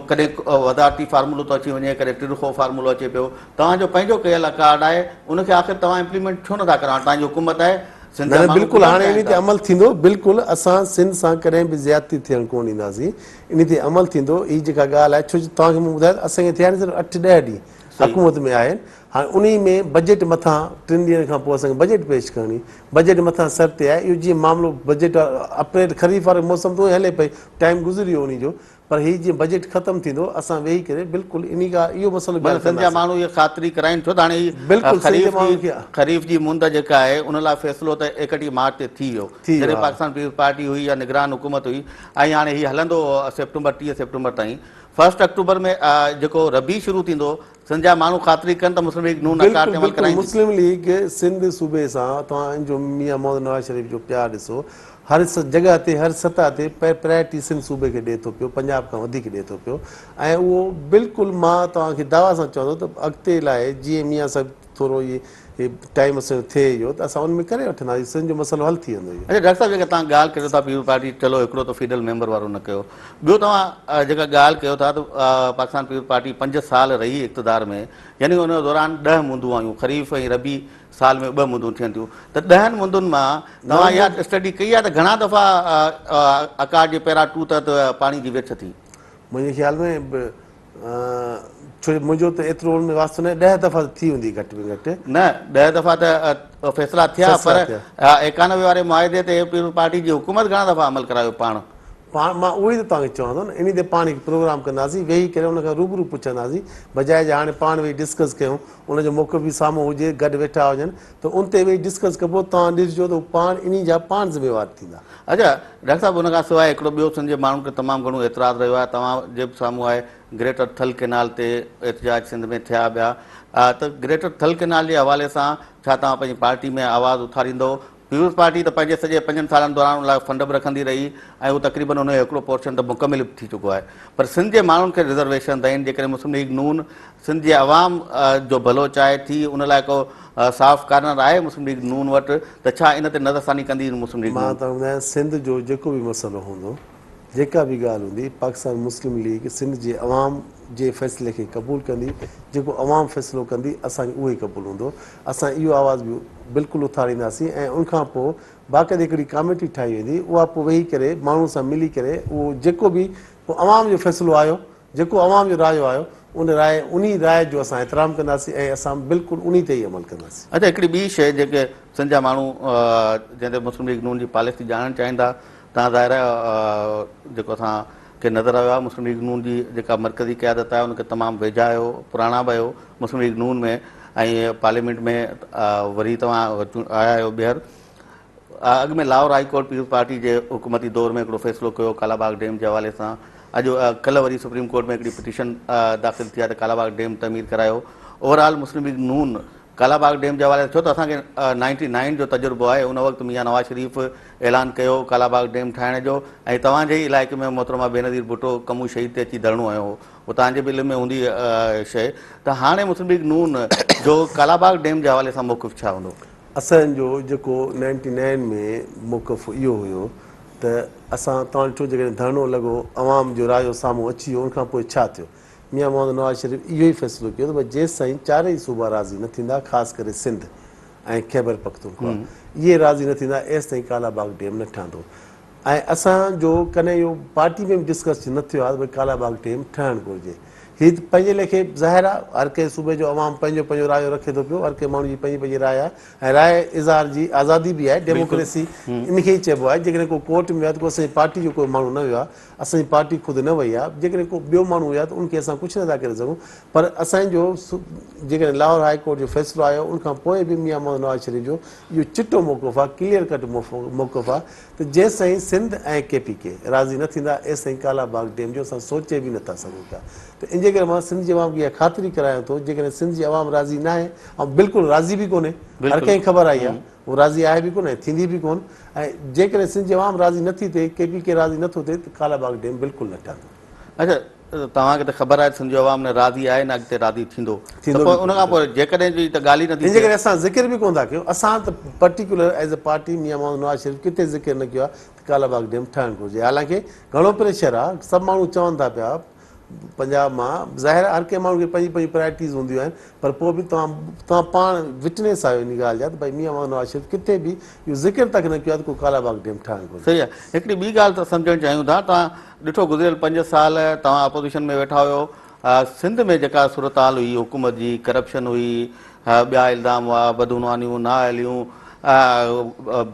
ڪڏهن وزارتي فارمولو ٿو اچي وڃي ڪڏهن ٽرخو فارمولو اچي پيو توهان جو پنهنجو ڪيل اڪارڊ آهي ان کي آخر توهان امپليمينٽ ڇو نٿا ڪرايو توهان جي حڪومت آهي سنڌ نه جا نه ماڻهو بلڪل ٻڌڻ هاڻي چاهين انهي تي ٿا. عمل ٿيندو بلڪل اسان سنڌ سان ڪڏهن به زيادتي ٿيڻ ڪونه ڏينداسين انهي تي عمل ٿيندو هي جيڪا ڳالهه آهي ڇو جو توهان کي مون ٻڌايو ته اسان کي ٿيا آهن صرف اٺ ڏهه ڏينهن صحيح. حڪومت ۾ آهن هاڻي انهي ۾ بجيٽ مٿان ٽن ڏينهن کان پوء اسان کي بجيٽ پيش ڪرڻي بجيٽ مٿان سر تي آهي اهو جيئن معاملو بجيٽ اپريل خريف واري موسم ته اونئي هلي پئي ٽائيم گذري ويو انهي جو پر هي جيئن بجيٽ ختم ٿيندو اسان ويهي ڪري بلڪل انهي ڳالهه اهو مسئلو به حل مطلب سنڌ جا ڪنداسين. ماڻهو اهي خاطري ڪرائين ڇو ته هاڻي هي بلڪل سنڌ جي خريف جي ماڻهن کي. خريف جي مند جيڪا آهي ان لاء فيصلو ته 31 مارچ تي ٿي ويو ٿي ويو جڏهن ها. پاڪستان پيپلز پارٽي هئي يا نگران حڪومت هئي ۽ هاڻي هي هلندو سيپٽمبر 30 سيپٽمبر تائين فرسٽ آڪٽوبر ۾ جيڪو ربيع شروع ٿيندو سنڌ جا ماڻهو خاطري ڪن ته مسلم ليگ نون اڪار بلڪل تي عمل بلڪل ڪرائيندي. مسلم ليگ سنڌ صوبي سان توهان ان جو ميان محمد نواز شريف جو پيار ڏسو هر جڳهه تي هر سطح تي پرائرٽي سنڌ صوبي کي ڏئي ٿو پيو پنجاب کان وڌيڪ ڏئي ٿو پيو ۽ اهو بلڪل مان توهان کي دعويٰ سان چوان ٿو ته اڳتي لاء جيئن ميان صاحب ٿورو اهي هي ٽائيم اسان جو ٿئي اهو ته اسان ان ۾ ڪري وٺنداسين سنڌ جو مسئلو حل ٿي ويندو اهو. اڇا ڊاڪٽر صاحب جيڪا توهان ڳالهه ڪريو ٿا پيپلز پارٽي چلو هڪڙو ته فيڊل ميمبر وارو نه ڪيو ٻيو توهان جيڪا ڳالهه ڪيو ٿا ته پاڪستان پيپلز پارٽي 5 سال رهي اقتدار ۾ يعني ان دوران 10 مندون آيون خريف ۽ ربيع سال ۾ 2 مندون ٿين ٿيون ته 10 مندن مان توهان اها اسٽڊي ڪئي آهي ته گهڻا دفعا اڪارڊ جي پيرا 2 تحت پاڻي جي ورڇ ٿي؟ منهنجي خيال ۾ ڇو جو منهنجو ته ايترو ان ۾ واسطو ناهي، 10 دفعا ته ٿي هوندي گهٽ ۾ گهٽ. نه 10 دفعا ته فيصلا ٿيا پر 91 واري معاهدي تي پيپلز پارٽي جي حڪومت گهڻا دفعا عمل ڪرايو پاڻ؟ پاڻ مان اهو ئي ته توهان کي چوان ٿو نه انهي تي پاڻ هڪ پروگرام ڪنداسين ويهي ڪري ان کان روبرو پڇنداسين بجاء جي هاڻي پاڻ ويهي ڊسڪس ڪيون ان جو موقف به سامهون هجي گڏ ويٺا هجن ته ان تي ويهي ڊسڪس ڪبو توهان ڏسجو ته هو پاڻ انهي جا پاڻ ذميوار ٿيندا. اڇا ڊاڪٽر صاحب ان کان سواء هڪڙو ٻيو سنڌ جي ماڻهن کي تمام گهڻو اعتراض رهيو آهي توهان جي به سامهون آهي گريٽر ٿل ڪينال تي احتجاج سنڌ ۾ ٿيا ٻيا ته گريٽر ٿل ڪينال جي حوالي سان ڇا توهان پنهنجي پارٽي ۾ آواز اٿاريندو؟ پيپلز پارٽي ته پنهنجي سڄي 5 سالن دوران ان لاء فنڊ به رکندي رهي ۽ اهو تقريبن ان جو هڪڙو پورشن ته مڪمل به ٿي چڪو آهي پر سنڌ جي ماڻهن کي رزرويشن آهن جيڪڏهن مسلم ليگ نون سنڌ جي عوام جو ڀلو چاهي ٿي ان لاء ڪو صاف ڪارنر آهي مسلم ليگ نون وٽ ته ڇا ان تي نظرثاني ڪندي مسلم ليگ مان نون؟ توهان کي ٻڌايان سنڌ جو جيڪو به مسئلو هوندو جيڪا به ڳالهه هوندي پاڪستان مسلم ليگ سنڌ جي عوام جي فيصلي کي قبول ڪندي، جيڪو عوام فيصلو ڪندي اسان کي اهو ئي قبول هوندو، اسان اهو آواز به بلڪل اٿارينداسين ۽ ان کان پوء باقاعدي هڪڙي ڪاميٽي ٺاهي ويندي اها پوء ويهي ڪري ماڻهن سان ملي ڪري اهو جيڪو به پوء عوام جو فيصلو آيو جيڪو عوام جو رايو آيو ان راء انهي راء جو اسان احترام ڪنداسين ۽ اسان بلڪل انهي تي ئي عمل ڪنداسين. اڇا هڪڙي ٻي شيء جيڪي سنڌ جا ماڻهو جنهن تي مسلم ليگ نون جي پاليسي ڄاڻڻ چاهين ٿا تان ظاهر آهي جيڪو اسان کي نظر آيو آهي مسلم ليگ نون جي جيڪا مرڪزي قيادت آهي ان کي تمام ويجها آهيو پراڻا به آهيو مسلم ليگ نون ۾ ۽ پارليامينٽ ۾ وري توهان آيا آهيو ٻيهر اڳ ۾ Lahore high court peoples party جي حڪومتي دور ۾ هڪڙو فيصلو ڪيو ڪالا باغ ڊيم جي حوالي سان اڄ ڪلهه وري سپريم ڪورٽ ۾ هڪڙي پٽيشن داخل ٿي آهي ته ڪالا باغ ڊيم تعمير ڪرايو اوور آل مسلم ليگ نون ڪالا باغ ڊيم جي حوالي سان ڇو ته اسان کي نائنٽي نائن جو تجربو آهي ان وقت ميان نواز شريف اعلان ڪيو ڪالا باغ ڊيم ٺاهڻ جو ۽ توهان جي ئي علائقي ۾ محترمه بينظير ڀٽو ڪمون شهيد تي اچي ڌرڻو هنيو هو اهو توهان جي به علم ۾ هوندي شيء ته هاڻي مسلم ليگ نون جو ڪالا باغ ڊيم جي حوالي سان موقف ڇا هوندو؟ اسان جو جيڪو نائنٽي نائن ۾ موقف اهو هيو ته اسان توهان ڏٺو جيڪڏهن ڌرڻو لڳو عوام جو رايو سامهون اچي ويو ان کان پوء ڇا ٿيو ميان محمد نواز شريف اهو ئي فيصلو ڪيو ته ڀئي جيستائين چارئي صوبا راضي نه ٿيندا خاص ڪري سنڌ ۽ خيبر پختونخوا اهي راضي نه ٿيندا ايستائين ڪالا باغ ڊيم نه ٺهندو ۽ اسان جو ڪڏهن اهو پارٽي ۾ به ڊسڪس نه ٿيو آهي ته ڀئي ڪالا باغ ڊيم ٺهڻ گهرجي هي ته پنهنجي ليکي ظاهر آهي هر ڪنهن صوبي جو عوام پنهنجو پنهنجو رايو رکي ٿو پيو هر ڪنهن ماڻهو جي پنهنجي پنهنجي راء آهي ۽ راء اظهار جي آزادي به آهي ڊيموڪريسي ان کي ئي چئبو آهي جيڪڏهن ڪو ڪورٽ ۾ ويو آهي ته ڪو اسان جي پارٽي جو ڪو ماڻهو نه ويو آهي اسان جي پارٽي خود نه وئي آهي، جيڪڏهن ڪو ٻيو ماڻهو هجي ها ته ان کي اسان ڪجهه نه ٿا ڪري سگهون پر اسان جو جيڪڏهن لاهور هاء ڪورٽ جو فيصلو آيو ان کان پوء به ميان محمد نواز شريف جو اهو چٽو موقف آهي ڪليئر ڪٽ موقف آهي ته جيستائين سنڌ ۽ ڪي پي ڪي راضي نه ٿيندا ايستائين ڪالا باغ ڊيم جو اسان سوچي به نه ٿا سگهون پيا ته ان جي ڪري مان سنڌ جي عوام کي اها خاطري ڪرايان ٿو جيڪڏهن سنڌ جي عوام راضي ناهي ۽ بلڪل راضي به ڪونهي هر ڪنهن کي خبر آئي آهي هو راضي آهي به ڪونه ۽ ٿيندي به ڪونه ۽ جيڪڏهن سنڌ جي عوام راضي نه ٿي ٿئي، ڪي پي ڪي راضي نه ٿو ٿئي ته ڪالا باغ ڊيم بلڪل نه ٺهندو. اڇا توهان کي ته خبر آهي ته سنڌ جو عوام نه راضي آهي نه اڳتي راضي ٿيندو ته پوء ان کان پوء جيڪڏهن جي ته ڳالهه ئي نه ٿي ان جي ڪري اسان ذڪر به ڪونه ٿا ڪيون اسان ته particular as a party Mian Muhammad Nawaz Sharif ڪٿي ذڪر نه ڪيو آهي ته ڪالا باغ ڊيم ٺهڻ گهرجي حالانڪه گهڻو پريشر آهي سڀ ماڻهو چون ٿا پيا پنجاب مان ظاهر آهي هر ڪنهن ماڻهو کي پنهنجي پنهنجي پرائرٽيز هونديون آهن پر پوء به توهان توهان پاڻ وٽنيس آهيو ان ڳالهه جا ته ڀائي ميان محمد نواز شريف ڪٿي به اهو ذڪر تڪ نه ڪيو آهي ته ڪو ڪالا باغ ڊيم ٺاهڻ گهرجي. صحيح آهي هڪڙي ٻي ڳالهه ته سمجهڻ چاهيون ٿا توهان ڏٺو گذريل 5 سال توهان اپوزيشن ۾ ويٺا هيو سنڌ ۾ جيڪا صورتحال هئي حڪومت جي ڪرپشن هئي ٻيا الزام هئا بدعنوانيون نااهليون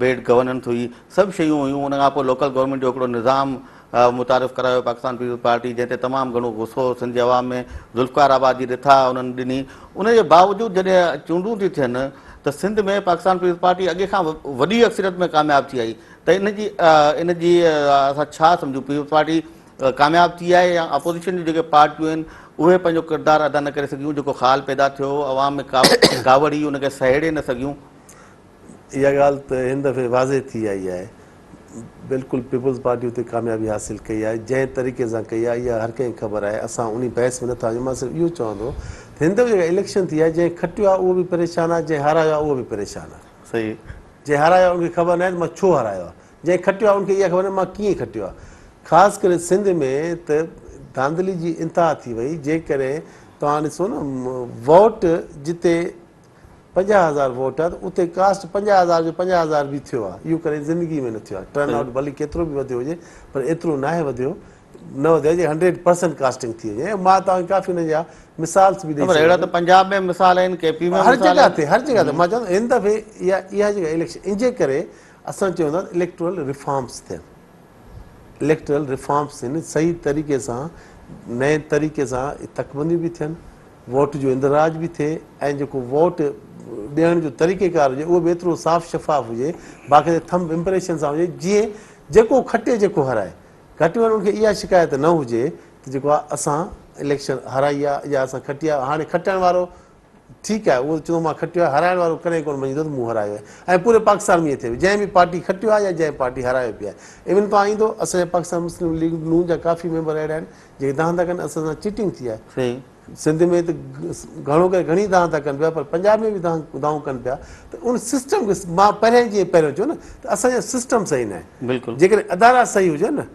بيڊ گورننس هئي سڀ شيون هيون ان کان پوء لوڪل گورنمينٽ جو هڪڙو نظام متعارف ڪرايو پاڪستان پيپلز پارٽي جنهن تي تمام گهڻو غصو هو سنڌ جي عوام ۾ ذوالفقار آباد جي رٿا انهن ڏني ان جي باوجود جڏهن چونڊون ٿيون ٿين ته سنڌ ۾ پاڪستان پيپلز پارٽي اڳي کان وڏي اڪثريت ۾ ڪامياب ٿي آئي ته ان جي ان جي اسان ڇا سمجهون پيپلز پارٽي ڪامياب ٿي آهي يا اپوزيشن جون جيڪي پارٽيون آهن اهي پنهنجو ڪردار ادا نه ڪري سگهيون جيڪو خال پيدا ٿيو عوام ۾ ڪاوڙ هئي ان کي سهيڙي نه سگهيون. اها ڳالهه ته هن دفعي واضح ٿي آئي آهي. بلڪل پيپلز پارٽي اتي ڪاميابي حاصل ڪئي آهي جنهن طريقي سان ڪئي آهي اها هر ڪنهن کي خبر آهي اسان انهي بحث ۾ نٿا وڃون مان صرف اهو چوان ٿو ته هن دفعي جيڪا اليڪشن ٿي آهي جنهن کٽيو آهي اهو به پريشان آهي جنهن هارايو آهي اهو به پريشان آهي. صحيح. جنهن هارايو آهي ان کي خبر ناهي ته مان ڇو هارايو آهي جنهن کٽيو آهي ان کي اها خبر ناهي مان ڪيئن کٽيو آهي خاص ڪري سنڌ ۾ ته ڌانڌلي جي انتها ٿي وئي جيڪڏهن توهان ڏسو نه ووٽ جتي 50,000 ووٽ آهي ته اتي ڪاسٽ 50,000 جو 50,000 به ٿيو آهي اهو ڪڏهن زندگي ۾ نه ٿيو آهي ٽرن آئوٽ ڀلي ڪيترو به وڌيو هجي پر ايترو ناهي وڌيو نه وڌيو آهي جي هنڊريڊ پرسنٽ ڪاسٽنگ ٿي وڃي ۽ مان توهان کي ڪافي انهن جا مثالس به ڏئي پر اهڙا ته پنجاب ۾ مثال آهن ڪي پي ۾ هر جڳهه تي هر جڳهه تي مان چوان ٿو هن دفعي اها اها جيڪا اليڪشن ان جي ڪري اسان چئون ٿا ته اليڪٽورل ريفارمس ٿين اليڪٽورل ريفارمس ٿين صحيح طريقي سان نئين طريقي سان تڪبنديون به ٿين ووٽ جو اندراج به ٿئي ۽ جيڪو ووٽ ڏيڻ جو طريقيڪار هجي اهو به ايترو صاف شفاف هجي باقاعده ٿمب امپريشن سان هجي جيئن جيڪو کٽي جيڪو هارائي گهٽ ۾ گهٽ ان کي اها شڪايت نه هجي ته جيڪو آهي اسان اليڪشن هارائي آهي يا اسان کٽي آهي هاڻي کٽڻ وارو ٺيڪ آهي اهو چوندو مان کٽيو آهي هارائڻ وارو ڪڏهن ڪونه مڃيندو ته مون هارايو آهي ۽ پوري پاڪستان ۾ ائين ٿئي پيو جنهن به پارٽي کٽيو آهي يا جنهن پارٽي هارايو پئي آهي ايون توهان ايندو اسان جا پاڪستان مسلم ليگ نون جا ڪافي ميمبر اهڙا آهن جيڪي دانهن ٿا ڪن اسان سان چيٽنگ ٿي آهي. سنڌ ۾ ته گهڻو ڪري گهڻي دانهن ٿا ڪن پيا پر پنجاب ۾ به دانهون ڪن پيا ته ان سسٽم کي مان پهريان جيئن پهريون چيو نه ته اسان جا سسٽم صحيح نه آهن جيڪڏهن ادارا صحيح هجن نه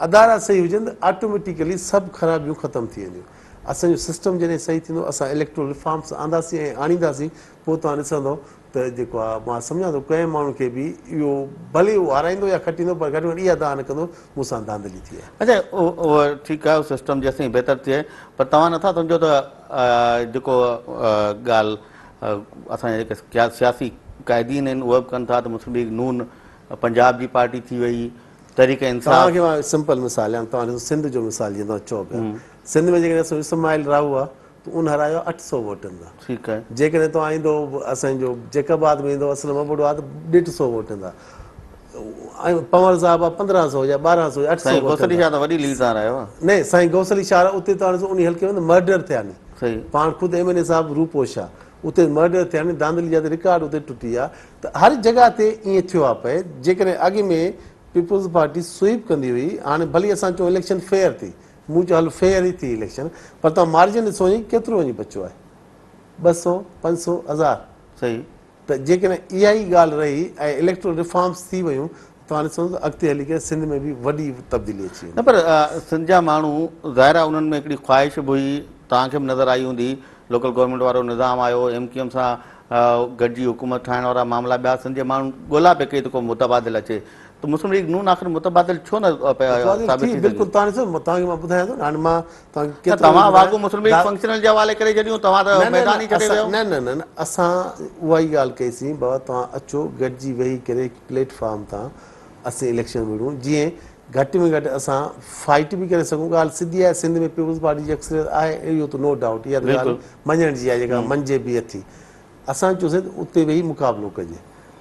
ادارا صحيح هجن ته آٽوميٽيڪلي سڀ خرابيون ختم ٿي وينديون اسان جو سسٽم جڏهن صحيح ٿيندو اسان اليڪٽرول ريفارمس آنداسين ۽ آڻينداسين پوء توهان ڏسندو ته جيڪو آ مان سمجهان ٿو ڪنهن ماڻهو کي به اهو ڀلي اهو هارائيندو يا کٽيندو پر گهٽ ۾ گهٽ اها دانهن نه ڪندو مون سان ڌانڌلي ٿي آهي. اڇا اهو ٺيڪ آهي سسٽم جيستائين بهتر ٿئي پر توهان نٿا سمجهو ته جيڪو ڳالهه اسان جا جيڪي سياسي قائدين آهن اهي به ڪن ٿا ته مسلم ليگ نون پنجاب جي پارٽي ٿي وئي تحريڪ انصاف. توهان کي مان سمپل مثال ڏيان توهان ڏسو سنڌ جو مثال جيئن توهان چئو پيا سنڌ ۾ جيڪڏهن اسان اسماعيل راهو آهي ته ان هرايو آهي 800 ووٽن سان. ٺيڪ آهي. جيڪڏهن توهان ايندو اسان جو جيڪب آباد ۾ ايندو اسلم ابڙو آهي ته ڏيڍ سو ووٽن سان ۽ پنور صاحب آهي 1500 يا 1200 يا 800 سائين غوث علي شاهه ته وڏي ليڊ سان هرايو آهي. نه سائين غوث علي شاهه اتي توهان ڏسو انهي حلقي ۾ ته مرڊر ٿيا ني. صحيح. پاڻ خود ايم اين اي صاحب روپوش آهي اتي مرڊر ٿيا ني ڌانڌلي جا ته رڪارڊ اتي ٽٽي ويا ته هر جڳهه تي ائين ٿيو آهي پئي جيڪڏهن اڳ ۾ پيپلز پارٽي سوئيپ ڪندي هئي هاڻي ڀلي اسان چئون اليڪشن فيئر ٿي مون چيو هل فيئر ئي ٿي اليڪشن پر توهان مارجن ڏسو وڃي ڪيترو وڃي بچيو آهي 200 500 هزار صحيح ته جيڪڏهن اها ئي ڳالهه رهي ۽ اليڪٽرل ريفارمز ٿي ويون ته توهان ڏسندو ته اڳتي هلي ڪري سنڌ ۾ به وڏي تبديلي اچي نه ويندي. پر سنڌ جا ماڻهو ظاهر آهي انهن ۾ هڪڙي خواهش به هئي توهان کي به نظر آئي هوندي لوڪل گورنمينٽ وارو نظام آيو ايم ڪيو ايم سان گڏجي حڪومت ٺاهڻ وارا معاملا ٻيا سنڌ جي ماڻهن ڳولا پئي ڪئي ته ڪو متبادل اچي ته مسلم ليگ نون آخر متبادل ڇو نه متبادل ثابت ٿي ٿي سگهي؟ بلڪل توهان ڏسو توهان کي مان ٻڌايان ٿو نه هاڻي مان توهان کي نه ڪيترو توهان ٻڌايان واڳون مسلم ليگ فنڪشنل جي حوالي ڪري ڇڏيون توهان ته نه نه ميدان ئي نه ڇڏي اسان ويو. نه نه نه نه اسان اها ئي ڳالهه ڪئي سين بابا توهان اچو گڏجي ويهي ڪري هڪ پليٽ فارم تان اسين اليڪشن وڙهون جيئن گهٽ ۾ گهٽ اسان فائيٽ به ڪري سگهون ڳالهه سڌي آهي سنڌ ۾ پيپلز پارٽي جي اڪثريت آهي اهو ته نو ڊائوٽ اها ته ڳالهه بلڪل. مڃڻ جي آهي جيڪا مڃجي به اٿي اسان چيوسين ته اتي ويهي مقابلو ڪجي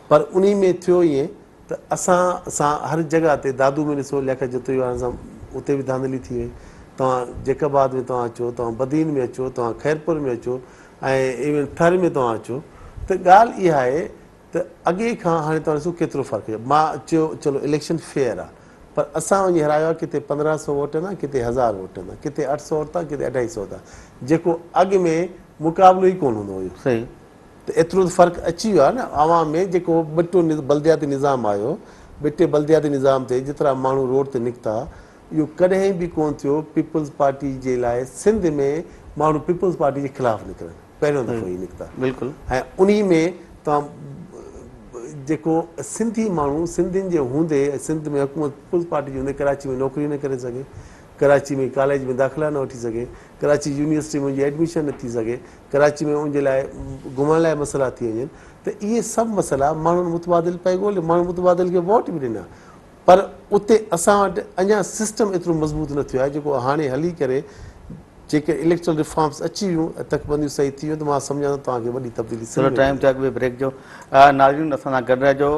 پر انهي ۾ ٿيو ائين ته اسان سان هر جڳهه تي دادو ۾ ڏسو لياقت جتوئي وارن سان اتي به ڌانڌلي ٿي وئي توهان جيڪب آباد ۾ توهان اچو توهان بدين ۾ اچو توهان خيرپور ۾ اچو ۽ ايون ٿر ۾ توهان اچو ته ڳالهه اها آهي ته اڳي کان هاڻي توهان ڏسو ڪيترو فرق آهي مان چيو چلو اليڪشن فيئر آهي پر اسان وڃي هرايو آهي ڪٿي 1500 ووٽن تان ڪٿي 1000 ووٽن تان ڪٿي 800 ووٽ تان ڪٿي 250 تان جيڪو اڳ ۾ مقابلو ئي ڪونه هوندو هيو. صحيح. ته ايترو ته فرق اچي ويو آهي نه عوام ۾ جيڪو ٻٽو بلدياتي نظام آيو ٻٽي بلدياتي نظام تي جيترا ماڻهو روڊ تي نڪتا اهو ڪڏهن به ڪونه ٿيو پيپلز پارٽي جي لاء سنڌ ۾ ماڻهو پيپلز پارٽي جي خلاف نڪرن پهريون دفعو هي نڪتا بلڪل ۽ انهي ۾ توهان جيڪو سنڌي ماڻهو سنڌين جي هوندي سنڌ ۾ حڪومت پيپلز پارٽي جي هوندي ڪراچي ۾ نوڪري نه ڪري سگهي ڪراچي ۾ ڪاليج ۾ داخلا نه وٺي سگهي ڪراچي يونيورسٽي ۾ ان جي ايڊميشن نه ٿي سگهي ڪراچي ۾ ان جي لاء گهمڻ لاء مسئلا ٿي وڃن ته اهي سڀ مسئلا ماڻهن متبادل پئي ڳولي ماڻهن متبادل کي ووٽ به ڏنا پر اتي اسان وٽ اڃا سسٽم ايترو مضبوط نه ٿيو آهي جيڪو هاڻي هلي ڪري جيڪي اليڪٽرل ريفارمز اچي ويون ۽ تڪبنديون صحيح ٿي ويون ته مان سمجهان ٿو توهان کي وڏي تبديلي ٿورو سنڌ ۾ ٽائيم ملندي. ٿيو آهي بريڪ جو ناظرين اسان سان گڏ رهجو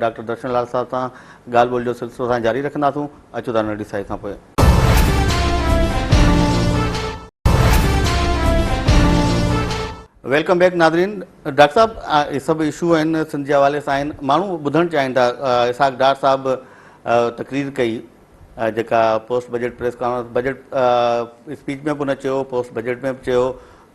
ڊاڪٽر درشن لال صاحب سان ڳالهه ٻولهه جو سلسلو اسان جاري رکنداسون اچو ٿا ننڍي ساهي کان پوء. Welcome back ناظرين ڊاڪٽر صاحب اهي سڀ اشو آهن سنڌ جي حوالي سان آهن ماڻهو ٻڌڻ چاهين ٿا اسحاق ڊار صاحب تقرير ڪئي جيڪا post budget press conference budget speech ۾ به هن چيو پوسٽ بجيٽ ۾ به چيو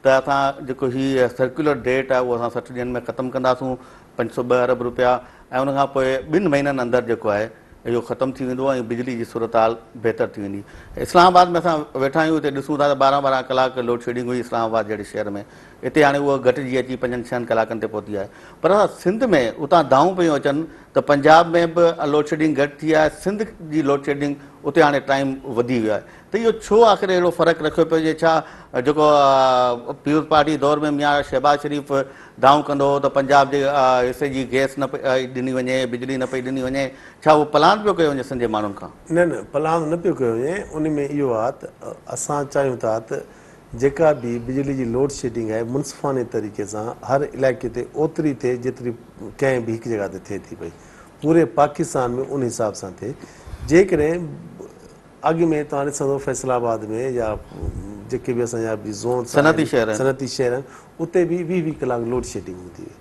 ته اسان جيڪو هي سرڪيولر ڊيٽ آهي اهو اسان 60 ڏينهن ۾ ختم ڪنداسون 502 ارب روپيا ۽ ان کان پوء ٻن مهينن اندر جيڪو آهي اهو ختم ٿي ويندو ۽ بجلي جي صورتحال بهتر ٿي ويندي. اسلام آباد ۾ اسان ويٺا آهيون اتي ڏسون ٿا ته ٻارهن ٻارهن ڪلاڪ لوڊشيڊنگ هئي اسلام آباد جهڙي شهر ۾ اتي هاڻي اهو گهٽجي اچي پنجن ڇهن ڪلاڪن تي پهتي آهي پر اسان سنڌ ۾ اتان دانهون پيون اچن ته پنجاب ۾ به لوڊشيڊنگ گهٽ ٿي آهي سنڌ جي لوڊشيڊنگ اتي هاڻي ٽائيم وڌي ويو آهي ته اهو ڇو آخر اهڙو فرق رکيو پيو وڃي ڇا جيڪو پيپلز پارٽي دور ۾ ميان شهباز شريف دانهون ڪندو هو ته پنجاب جي حصي جي گئس نه پئي ڏني وڃي، بجلي نه پئي ڏني وڃي، ڇا اهو پلاند پيو ڪيو وڃي سنڌ جي ماڻهن کان؟ نه نه پلاند نه پيو ڪيو وڃي، ان ۾ اهو آهي ته اسان چاهيون ٿا ته جيڪا به بجلي جي لوڊ شيڊنگ آهي منصفاني طريقي سان هر علائقي تي اوتري ٿئي جيتري ڪنهن به هڪ جڳهه تي ٿئي ٿي پئي پوري پاڪستان ۾ ان حساب سان ٿئي جيڪڏهن اڳ ۾ توهان ڏسندو فيصل آباد ۾ يا جيڪي به اسان جا به زونس صنعتي شهر آهن صنعتي شهر آهن اتي به 20 20 ڪلاڪ لوڊ شيڊنگ هوندي هئي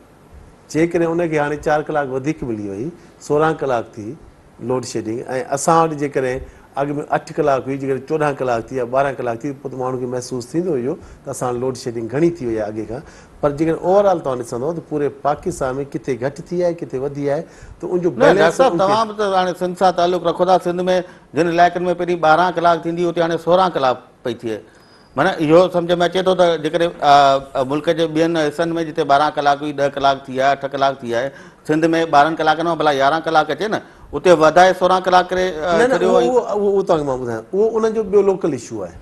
جيڪڏهن ان کي هاڻي 4 ڪلاڪ وڌيڪ ملي وئي 16 ڪلاڪ ٿي لوڊ شيڊنگ ۽ اسان وٽ جيڪڏهن اڳ ۾ 8 ڪلاڪ هئي جيڪڏهن 14 ڪلاڪ ٿي يا 12 ڪلاڪ ٿي پوء ته ماڻهو کي محسوس ٿيندو اهو ته اسان وٽ لوڊ شيڊنگ گهڻي ٿي وئي آهي اڳي کان پر جيڪڏهن اوور آل توهان ڏسندو ته پوري پاڪستان ۾ ڪٿي گهٽ ٿي آهي ڪٿي وڌي آهي ته ان جو نه ڊاڪٽر بيلنس صاحب ان کي توهان به ته هاڻي سنڌ سان تعلق رکو ٿا سنڌ ۾ جن علائقن ۾ پهرين 12 ڪلاڪ ٿيندي اتي هاڻي 16 ڪلاڪ پئي ٿئي معنيٰ اهو سمجهه ۾ اچي ٿو ته جيڪڏهن ملڪ جي ٻين حصن ۾ جتي 12 ڪلاڪ هئي 10 ڪلاڪ ٿي آهي 8 ڪلاڪ ٿي آهي سنڌ ۾ 12 ڪلاڪن مان ڀلا 11 ڪلاڪ اچي نه اتي وڌائي 16 ڪلاڪ ڪري نه نه ڇڏيو اهو ۽ اهو اهو توهان کي مان ٻڌايان اهو انهن جو ٻيو لوڪل اشو آهي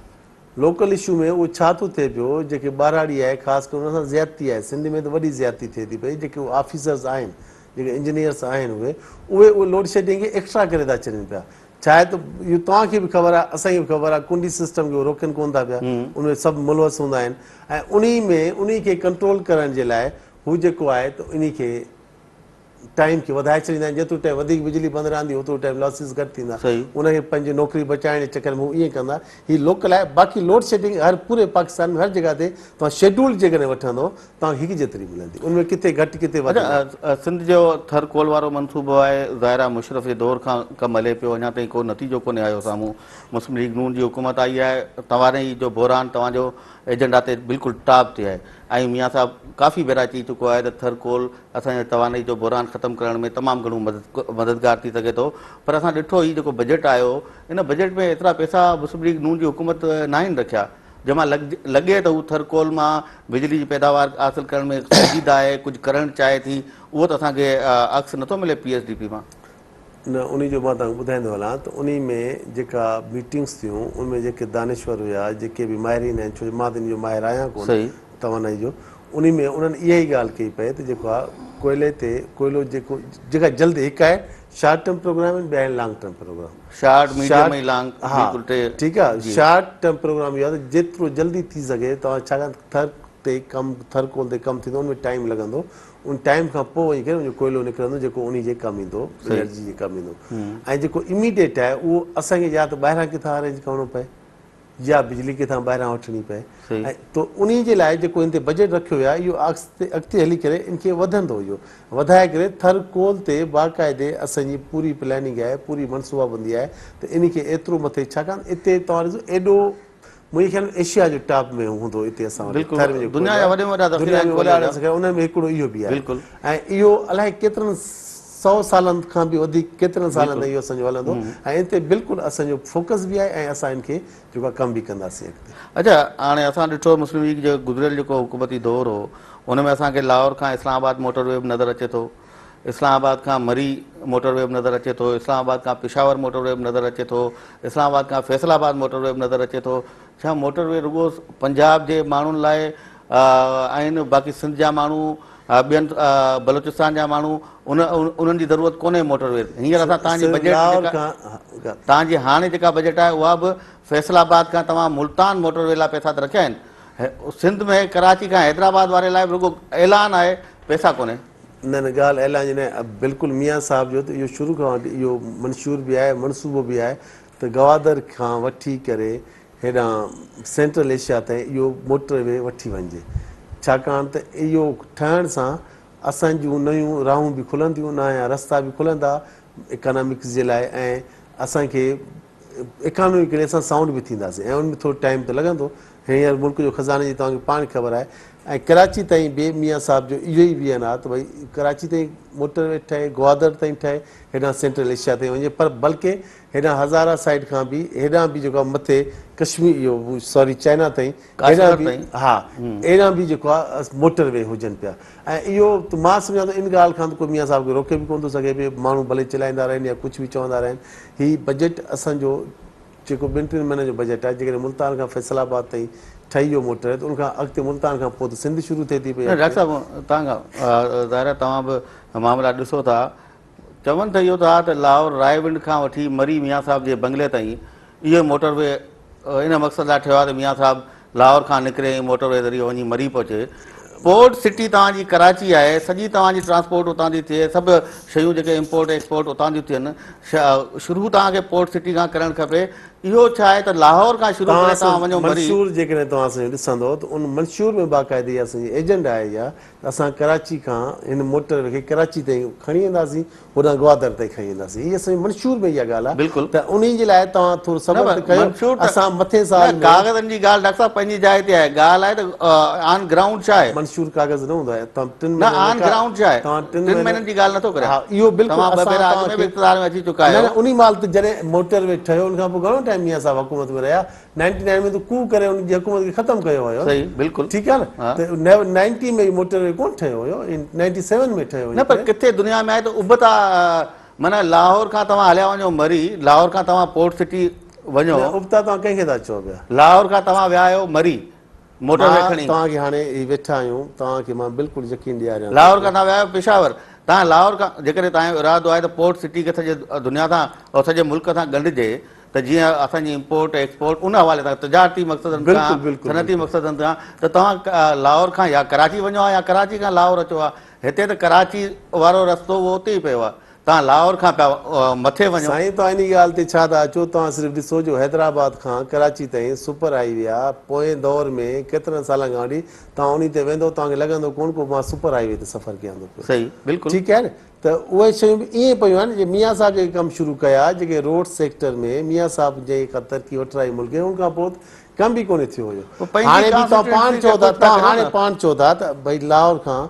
لوڪل اشو ۾ اهو ڇا ٿو ٿئي پيو جيڪي ٻهراڙي آهي خاص ڪري انهن سان زيادتي آهي سنڌ ۾ ته وڏي زيادتي ٿئي ٿي پئي جيڪي اهي آفيسرز آهن جيڪي انجنيئرس آهن اهي اهي اهي لوڊ شيڊنگ کي ايڪسٽرا ڪري ٿا ڇڏين پيا ڇا آهي ته اهو توهان کي به خبر آهي اسان کي به خبر آهي ڪنڊي سسٽم کي اهي روڪين ڪونه ٿا پيا ان ۾ سڀ ملوث هوندا آهن ۽ انهي ۾ انهي کي ڪنٽرول ڪرڻ جي لاء هو جيڪو آهي ته انهي کي ٽائيم کي وڌائي ڇڏيندا آهن جيترو ٽائيم وڌيڪ بجلي بند رهندي اوترو ٽائيم لاسز گهٽ ٿيندا ان کي پنهنجي نوڪري بچائڻ جي چڪر ۾ هو ائين ڪندا هي لوڪل آهي باقي لوڊ شيڊنگ هر پوري پاڪستان ۾ هر جڳهه تي توهان شيڊول جيڪڏهن وٺندو توهان کي هڪ جيتري ملندي ان ۾ ڪٿي گهٽ ڪٿي وڌ نه. اڇا سنڌ جو ٿر ڪول وارو منصوبو آهي ظاهر آهي مشرف جي دور کان ڪم هلي پيو اڃا تائين ڪو نتيجو ڪونهي آيو سامهون مسلم ليگ نون جي حڪومت آئي آهي توانائي جو بحران توهان جو ايجنڊا تي بلڪل ٽاپ تي آهي ۽ ميان صاحب ڪافي ڀيرا چئي چڪو آهي ته ٿر ڪول اسان جي توانائي جو بحران ختم ڪرڻ ۾ تمام گهڻو مددگار ٿي سگهي ٿو پر اسان ڏٺو هي جيڪو بجيٽ آيو ان بجيٽ ۾ ايترا پئسا مسلم ليگ نون جي حڪومت ناهن رکيا جنهن مان لڳي ته هو ٿر ڪول مان بجلي جي پيداوار حاصل ڪرڻ ۾ سنجيده آهي ڪجهه ڪرڻ چاهي ٿي اهو ته اسان کي عڪس نٿو ملي پي ايس ڊي پي مان. نه انهي جو مان توهان کي ٻڌائيندو هلان ته انهي ۾ جيڪا ميٽنگس ٿيون ان ۾ جيڪي دانشور هيا جيڪي به ماهرين آهن ڇو جو مان ته انهي جو ماهر آهيان ڪونه توانائي جو انهي ۾ انهن اها ئي ڳالهه ڪئي پئي ته جيڪو آهي ڪوئلي تي ڪوئلو جيڪو جيڪا جلد هڪ آهي شارٽ ٽرم پروگرام آهن ٻيا آهن long term programme short medium ۽ long ها بلڪل ٽي ٺيڪ آهي جي. شارٽ ٽرم پروگرام اهو آهي ته جيترو جلدي ٿي سگهي توهان ڇاڪاڻ ته ٿر تي ڪم ٿر ڪول تي ڪم ٿيندو ان ۾ ٽائيم لڳندو ان ٽائيم کان پوء وڃي ڪري ان جو ڪوئلو نڪرندو جيڪو انهي جي ڪم ايندو انرجي جي ڪم ايندو ۽ جيڪو اميڊيٽ آهي اهو اسان کي يا ته ٻاهران ڪٿان ارينج ڪرڻو پئي يا بجلي ڪٿان ٻاهران وٺڻي پئي ۽ تو انهي جي لاء جيڪو هن تي بجيٽ رکيو ويو آهي اهو اڳتي هلي ڪري ان کي وڌندو اهو وڌائي ڪري ٿر ڪول تي باقاعدي اسان جي پوري پلاننگ آهي پوري منصوبابندي آهي ته انهي کي ايترو مٿي ڇاڪاڻ اتي توهان ڏسو ايڏو منهنجي خيال ۾ ايشيا جو ٽاپ ۾ هوندو اتي اسان وٽ بلڪل ٿر ۾ جيڪو دنيا ڪوئلو جا آهي وڏي ۾ وڏا ذخيرا دنيا آهن ۾ ڪوئلي وڏا جا ذخيرا انهن ۾ هڪڙو اهو به آهي بلڪل ۽ اهو الائي ڪيترن سئو سالن کان به وڌيڪ ڪيترن سالن بلڪل تائين اهو اسان جو هلندو ۽ ان تي بلڪل اسان جو فوڪس به آهي ۽ اسان ان کي جيڪو آهي ڪم به ڪنداسين اڳتي. اڇا هاڻي اسان ڏٺو مسلم ليگ جو گذريل جيڪو حڪومتي دور هو ان ۾ اسان کي لاهور کان اسلام آباد موٽر وي به نظر اچي ٿو اسلام آباد کان مري موٽر وي به نظر اچي ٿو، اسلام آباد کان پشاور موٽر وي به نظر اچي ٿو، اسلام آباد کان فيصل آباد موٽر وي به نظر اچي ٿو. ڇا موٽر وي رڳو پنجاب جي ماڻهن لاء آهن باقي سنڌ جا ماڻهو ٻين بلوچستان جا ماڻهو ان انهن جي ضرورت ڪونهي موٽر وي هينئر اسان توهان جي بجيٽ جيڪا توهان جي هاڻي جيڪا بجيٽ آهي اها به فيصل آباد کان توهان ملتان موٽر وي لاء پئسا ته رکيا آهن سنڌ ۾ ڪراچي کان حيدرآباد واري لاء به رڳو اعلان آهي پئسا ڪونهي. نه نه ڳالهه اعلان جي نه بلڪل ميان صاحب جو ته اهو شروع کان وٺي اهو منشور به آهي منصوبو به آهي ته گوادر کان وٺي ڪري هيڏانهن سينٽرل ايشيا تائين اهو موٽر وي وٺي وڃجي ڇاڪاڻ ته اهو ٺهڻ سان اسان جون نيون راهون به کلنديون نيا رستا به کلندا اڪانامڪس جي لاء ۽ اسان کي اڪانامڪلي اسان سائونڊ به ٿينداسين ۽ ان ۾ ٿورو ٽائيم ته لڳندو. هينئر ملڪ جو خزاني جي توهان کي پاڻ خبر آهي ۽ ڪراچي تائين به ميان صاحب جو اهو ئي ويزن آهي ته ڀئي ڪراچي تائين موٽر وي ٺهي، گوادر تائين ٺهي، هيڏانهن سينٽرل ايشيا تائين وڃي پر بلڪه هيڏانهن هزارا سائيڊ کان به هيڏانهن به جيڪو آهي مٿي ڪشمير اهو سوري چائنا تائين هيڏانهن به ها هيڏانهن به جيڪو آهي موٽر وي هجن پيا ۽ اهو ته مان سمجهان ٿو ان ڳالهه کان ته ڪو ميان صاحب کي روڪي به ڪونه ٿو سگهي پيو ماڻهو ڀلي چلائيندا رهن يا ڪجهه به چوندا رهن هي بجيٽ اسان جو جيڪو ٻن ٽن مهينن جو بجيٽ آهي جيڪڏهن ملتان کان فيصل آباد تائين ٺهي ويو موٽر ته ان کان اڳتي ملتان کان پوء ته سنڌ شروع ٿئي ٿي پئي نه ڊاڪٽر صاحب توهان کان ظاهر آهي توهان به معاملا ڏسو ٿا چون ته اهو ٿا ته لاهور رائي ونڊ کان وٺي مري ميان صاحب جي بنگلي تائين اهو موٽر وي ان مقصد لاء ٺهيو آهي ته ميان صاحب لاهور کان نڪري ۽ موٽر وي ذريعي وڃي مري پهچي. پورٽ سٽي توهان جي ڪراچي آهي، سڄي توهان جي ٽرانسپورٽ اتان ٿي ٿئي، سڀ شيون جيڪي امپورٽ ايڪسپورٽ اتان ٿيون ٿين، شروع توهان کي پورٽ سٽي کان ڪرڻ کپي. اهو ڇا آهي ته لاهور کان شروع ڪري توهان وڃو مري. منشور جيڪڏهن توهان اسان جو ڏسندو ته ان منشور ۾ باقاعدي اها اسان جي ايجنڊا آهي اها ته اسان ڪراچي کان هن موٽر وي کي ڪراچي تائين کڻي وينداسين هوڏانهن گوادر تائين کڻي وينداسين. هي اسان جي منشور ۾ اها ڳالهه آهي بلڪل. ته انهي جي لاء توهان ٿورو نه صبر پر ته ڪيو منشور ته اسان مٿين سال نه ۾ ڪاغذن جي ڳالهه ڊاڪٽر صاحب پنهنجي جاء تي آهي ڳالهه آهي ته آن گرائونڊ ڇا آهي؟ منشور ڪاغذ نه هوندو آهي توهان ٽن نه مهينن ۾ آن ڪا گرائونڊ ڇا آهي؟ توهان ٽن ٽن مهينن مهينن جي ڳالهه نٿو ڪريان ها اهو بلڪل توهان ٻه اسان ڀيرا اڳ توهان ۾ به کي اقتدار ۾ اچي چڪا نه آهيو. نه انهي مهل ته جڏهن موٽر وي ٺهيو ان کان پوء گهڻو ٽائيم ميان صاحب حڪومت ۾ رهيا نائنٽي نائن ۾ ته ڪوهه ڪري ان جي حڪومت کي ختم ڪيو ويو صحيح بلڪل ٺيڪ آهي نه ته نائنٽي ۾ موٽر وي ڪون ٺهيو هيو نائنٽي سيون ۾ ٺهيو نه پر ڪٿي دنيا ۾ آهي ته ابتا معنيٰ لاهور کان توهان هليا وڃو مري لاهور کان توهان پورٽ سٽي وڃو نه ابتا توهان ڪنهن کي ٿا چئو پيا لاهور کان توهان ويا آهيو مري موٽر وي کڻي توهان کي هاڻي هي ويٺا آهيون توهان کي مان بلڪل يقين ڏياريان لاهور کان توهان ويا آهيو پشاور توهان لاهور کان جيڪڏهن توهان جو ارادو آهي ته پورٽ سٽي کي سڄي دنيا سان اور سڄي ملڪ سان ڳنڍجي ته جيئن اسان جي امپورٽ ايڪسپورٽ ان حوالي سان تجارتي مقصدن کان صنعتي مقصدن کان ته توهان لاهور کان يا ڪراچي وڃو ها يا ڪراچي کان لاهور اچو ها هتي ته ڪراچي وارو رستو اهو اتي ئي پيو آهي توهان لاهور کان پيا مٿي وڃو. سائين توهان انهي ڳالهه تي ڇا ٿا اچو توهان صرف ڏسو جو حيدرآباد کان ڪراچي تائين سپر هائي وي آ پوئين دور ۾ ڪيترن سالن کان وٺي توهان انهي تي ويندو توهان کي لڳندو ڪونه ڪو مان سپر هائي وي تي سفر ڪيان ٿو پيو صحيح بلڪل ٺيڪ آهي نه ته اهي شيون به ائين پيون آهن جي ميان صاحب جيڪي ڪم شروع ڪيا جيڪي روڊ سيڪٽر ۾ ميان صاحب جنهن کان ترقي وٺرائي ملڪ کي ان کان پوء ڪم به ڪونهي ٿيو هيو هاڻي به توهان پاڻ چئو ٿا توهان هاڻي پاڻ چئو ٿا ته ڀئي لاهور کان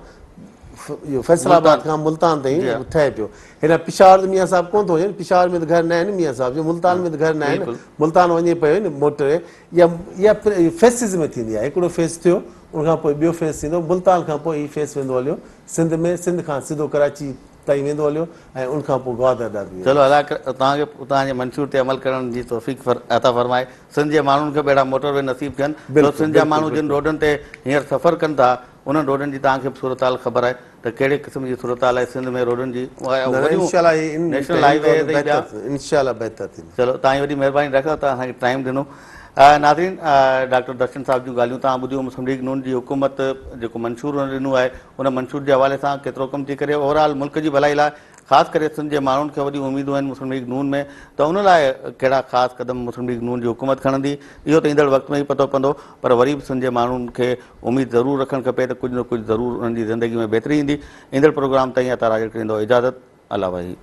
اهو فيصل آباد کان ملتان تائين ٺهي پيو هيڏانهن پشاور ته ميان صاحب ڪونه ٿو وڃي پشاور ۾ ته گهر نه آهن ميان صاحب جو ملتان ۾ ته گهر نه آهن ملتان وڃي پيو نه موٽر اها اها فيسز ۾ ٿيندي آهي هڪڙو فيس ٿيو ان کان پوء ٻيو فيس ٿيندو ملتان کان پوء هي فيس ويندو هليو سنڌ ۾ سنڌ کان سڌو ڪراچي تائين ويندو هليو ۽ ان کان پوء گوادر ڏانهن به ويندو. چلو الله توهان کي توهان جي منشور تي عمل ڪرڻ جي توفيق عطا فرمائي سنڌ جي ماڻهن کي به اهڙا موٽر وي نصيب ٿين ڇو سنڌ جا ماڻهو جن روڊن تي هينئر سفر ڪن ٿا انهن روڊن جي توهان کي به صورتحال خبر آهي ته ڪهڙي قسم جي صورتحال آهي سنڌ ۾ روڊن جي وڏيون نيشنل هائي وي تي ٻيا انشاء الله بهتر ٿيندو. چلو توهان جي وڏي مهرباني ڊاڪٽر صاحب توهان اسان کي ٽائيم ڏنو ناظرين ڊاڪٽر درشن صاحب جون ڳالهيون توهان ٻڌيون مسلم ليگ نون جي حڪومت جيڪو منشور هن ڏنو آهي ان منشور جي حوالي سان ڪيترو ڪم ٿي ڪري اوور آل ملڪ جي ڀلائي لاء خاص ڪري سنڌ جي ماڻهن کي وڏيون اميدون آهن مسلم ليگ نون ۾ ته ان لاء ڪهڙا خاص قدم مسلم ليگ نون جي حڪومت کڻندي اهو ته ايندڙ وقت ۾ ئي پتو پوندو پر وري به سنڌ جي ماڻهن کي اميد ضرور رکڻ کپي ته ڪجهه نه ڪجهه ضرور انهن جي زندگي ۾ بهتري ايندي. ايندڙ پروگرام تائين عطا راڄڙ ڪريندو اجازت. الله واهي.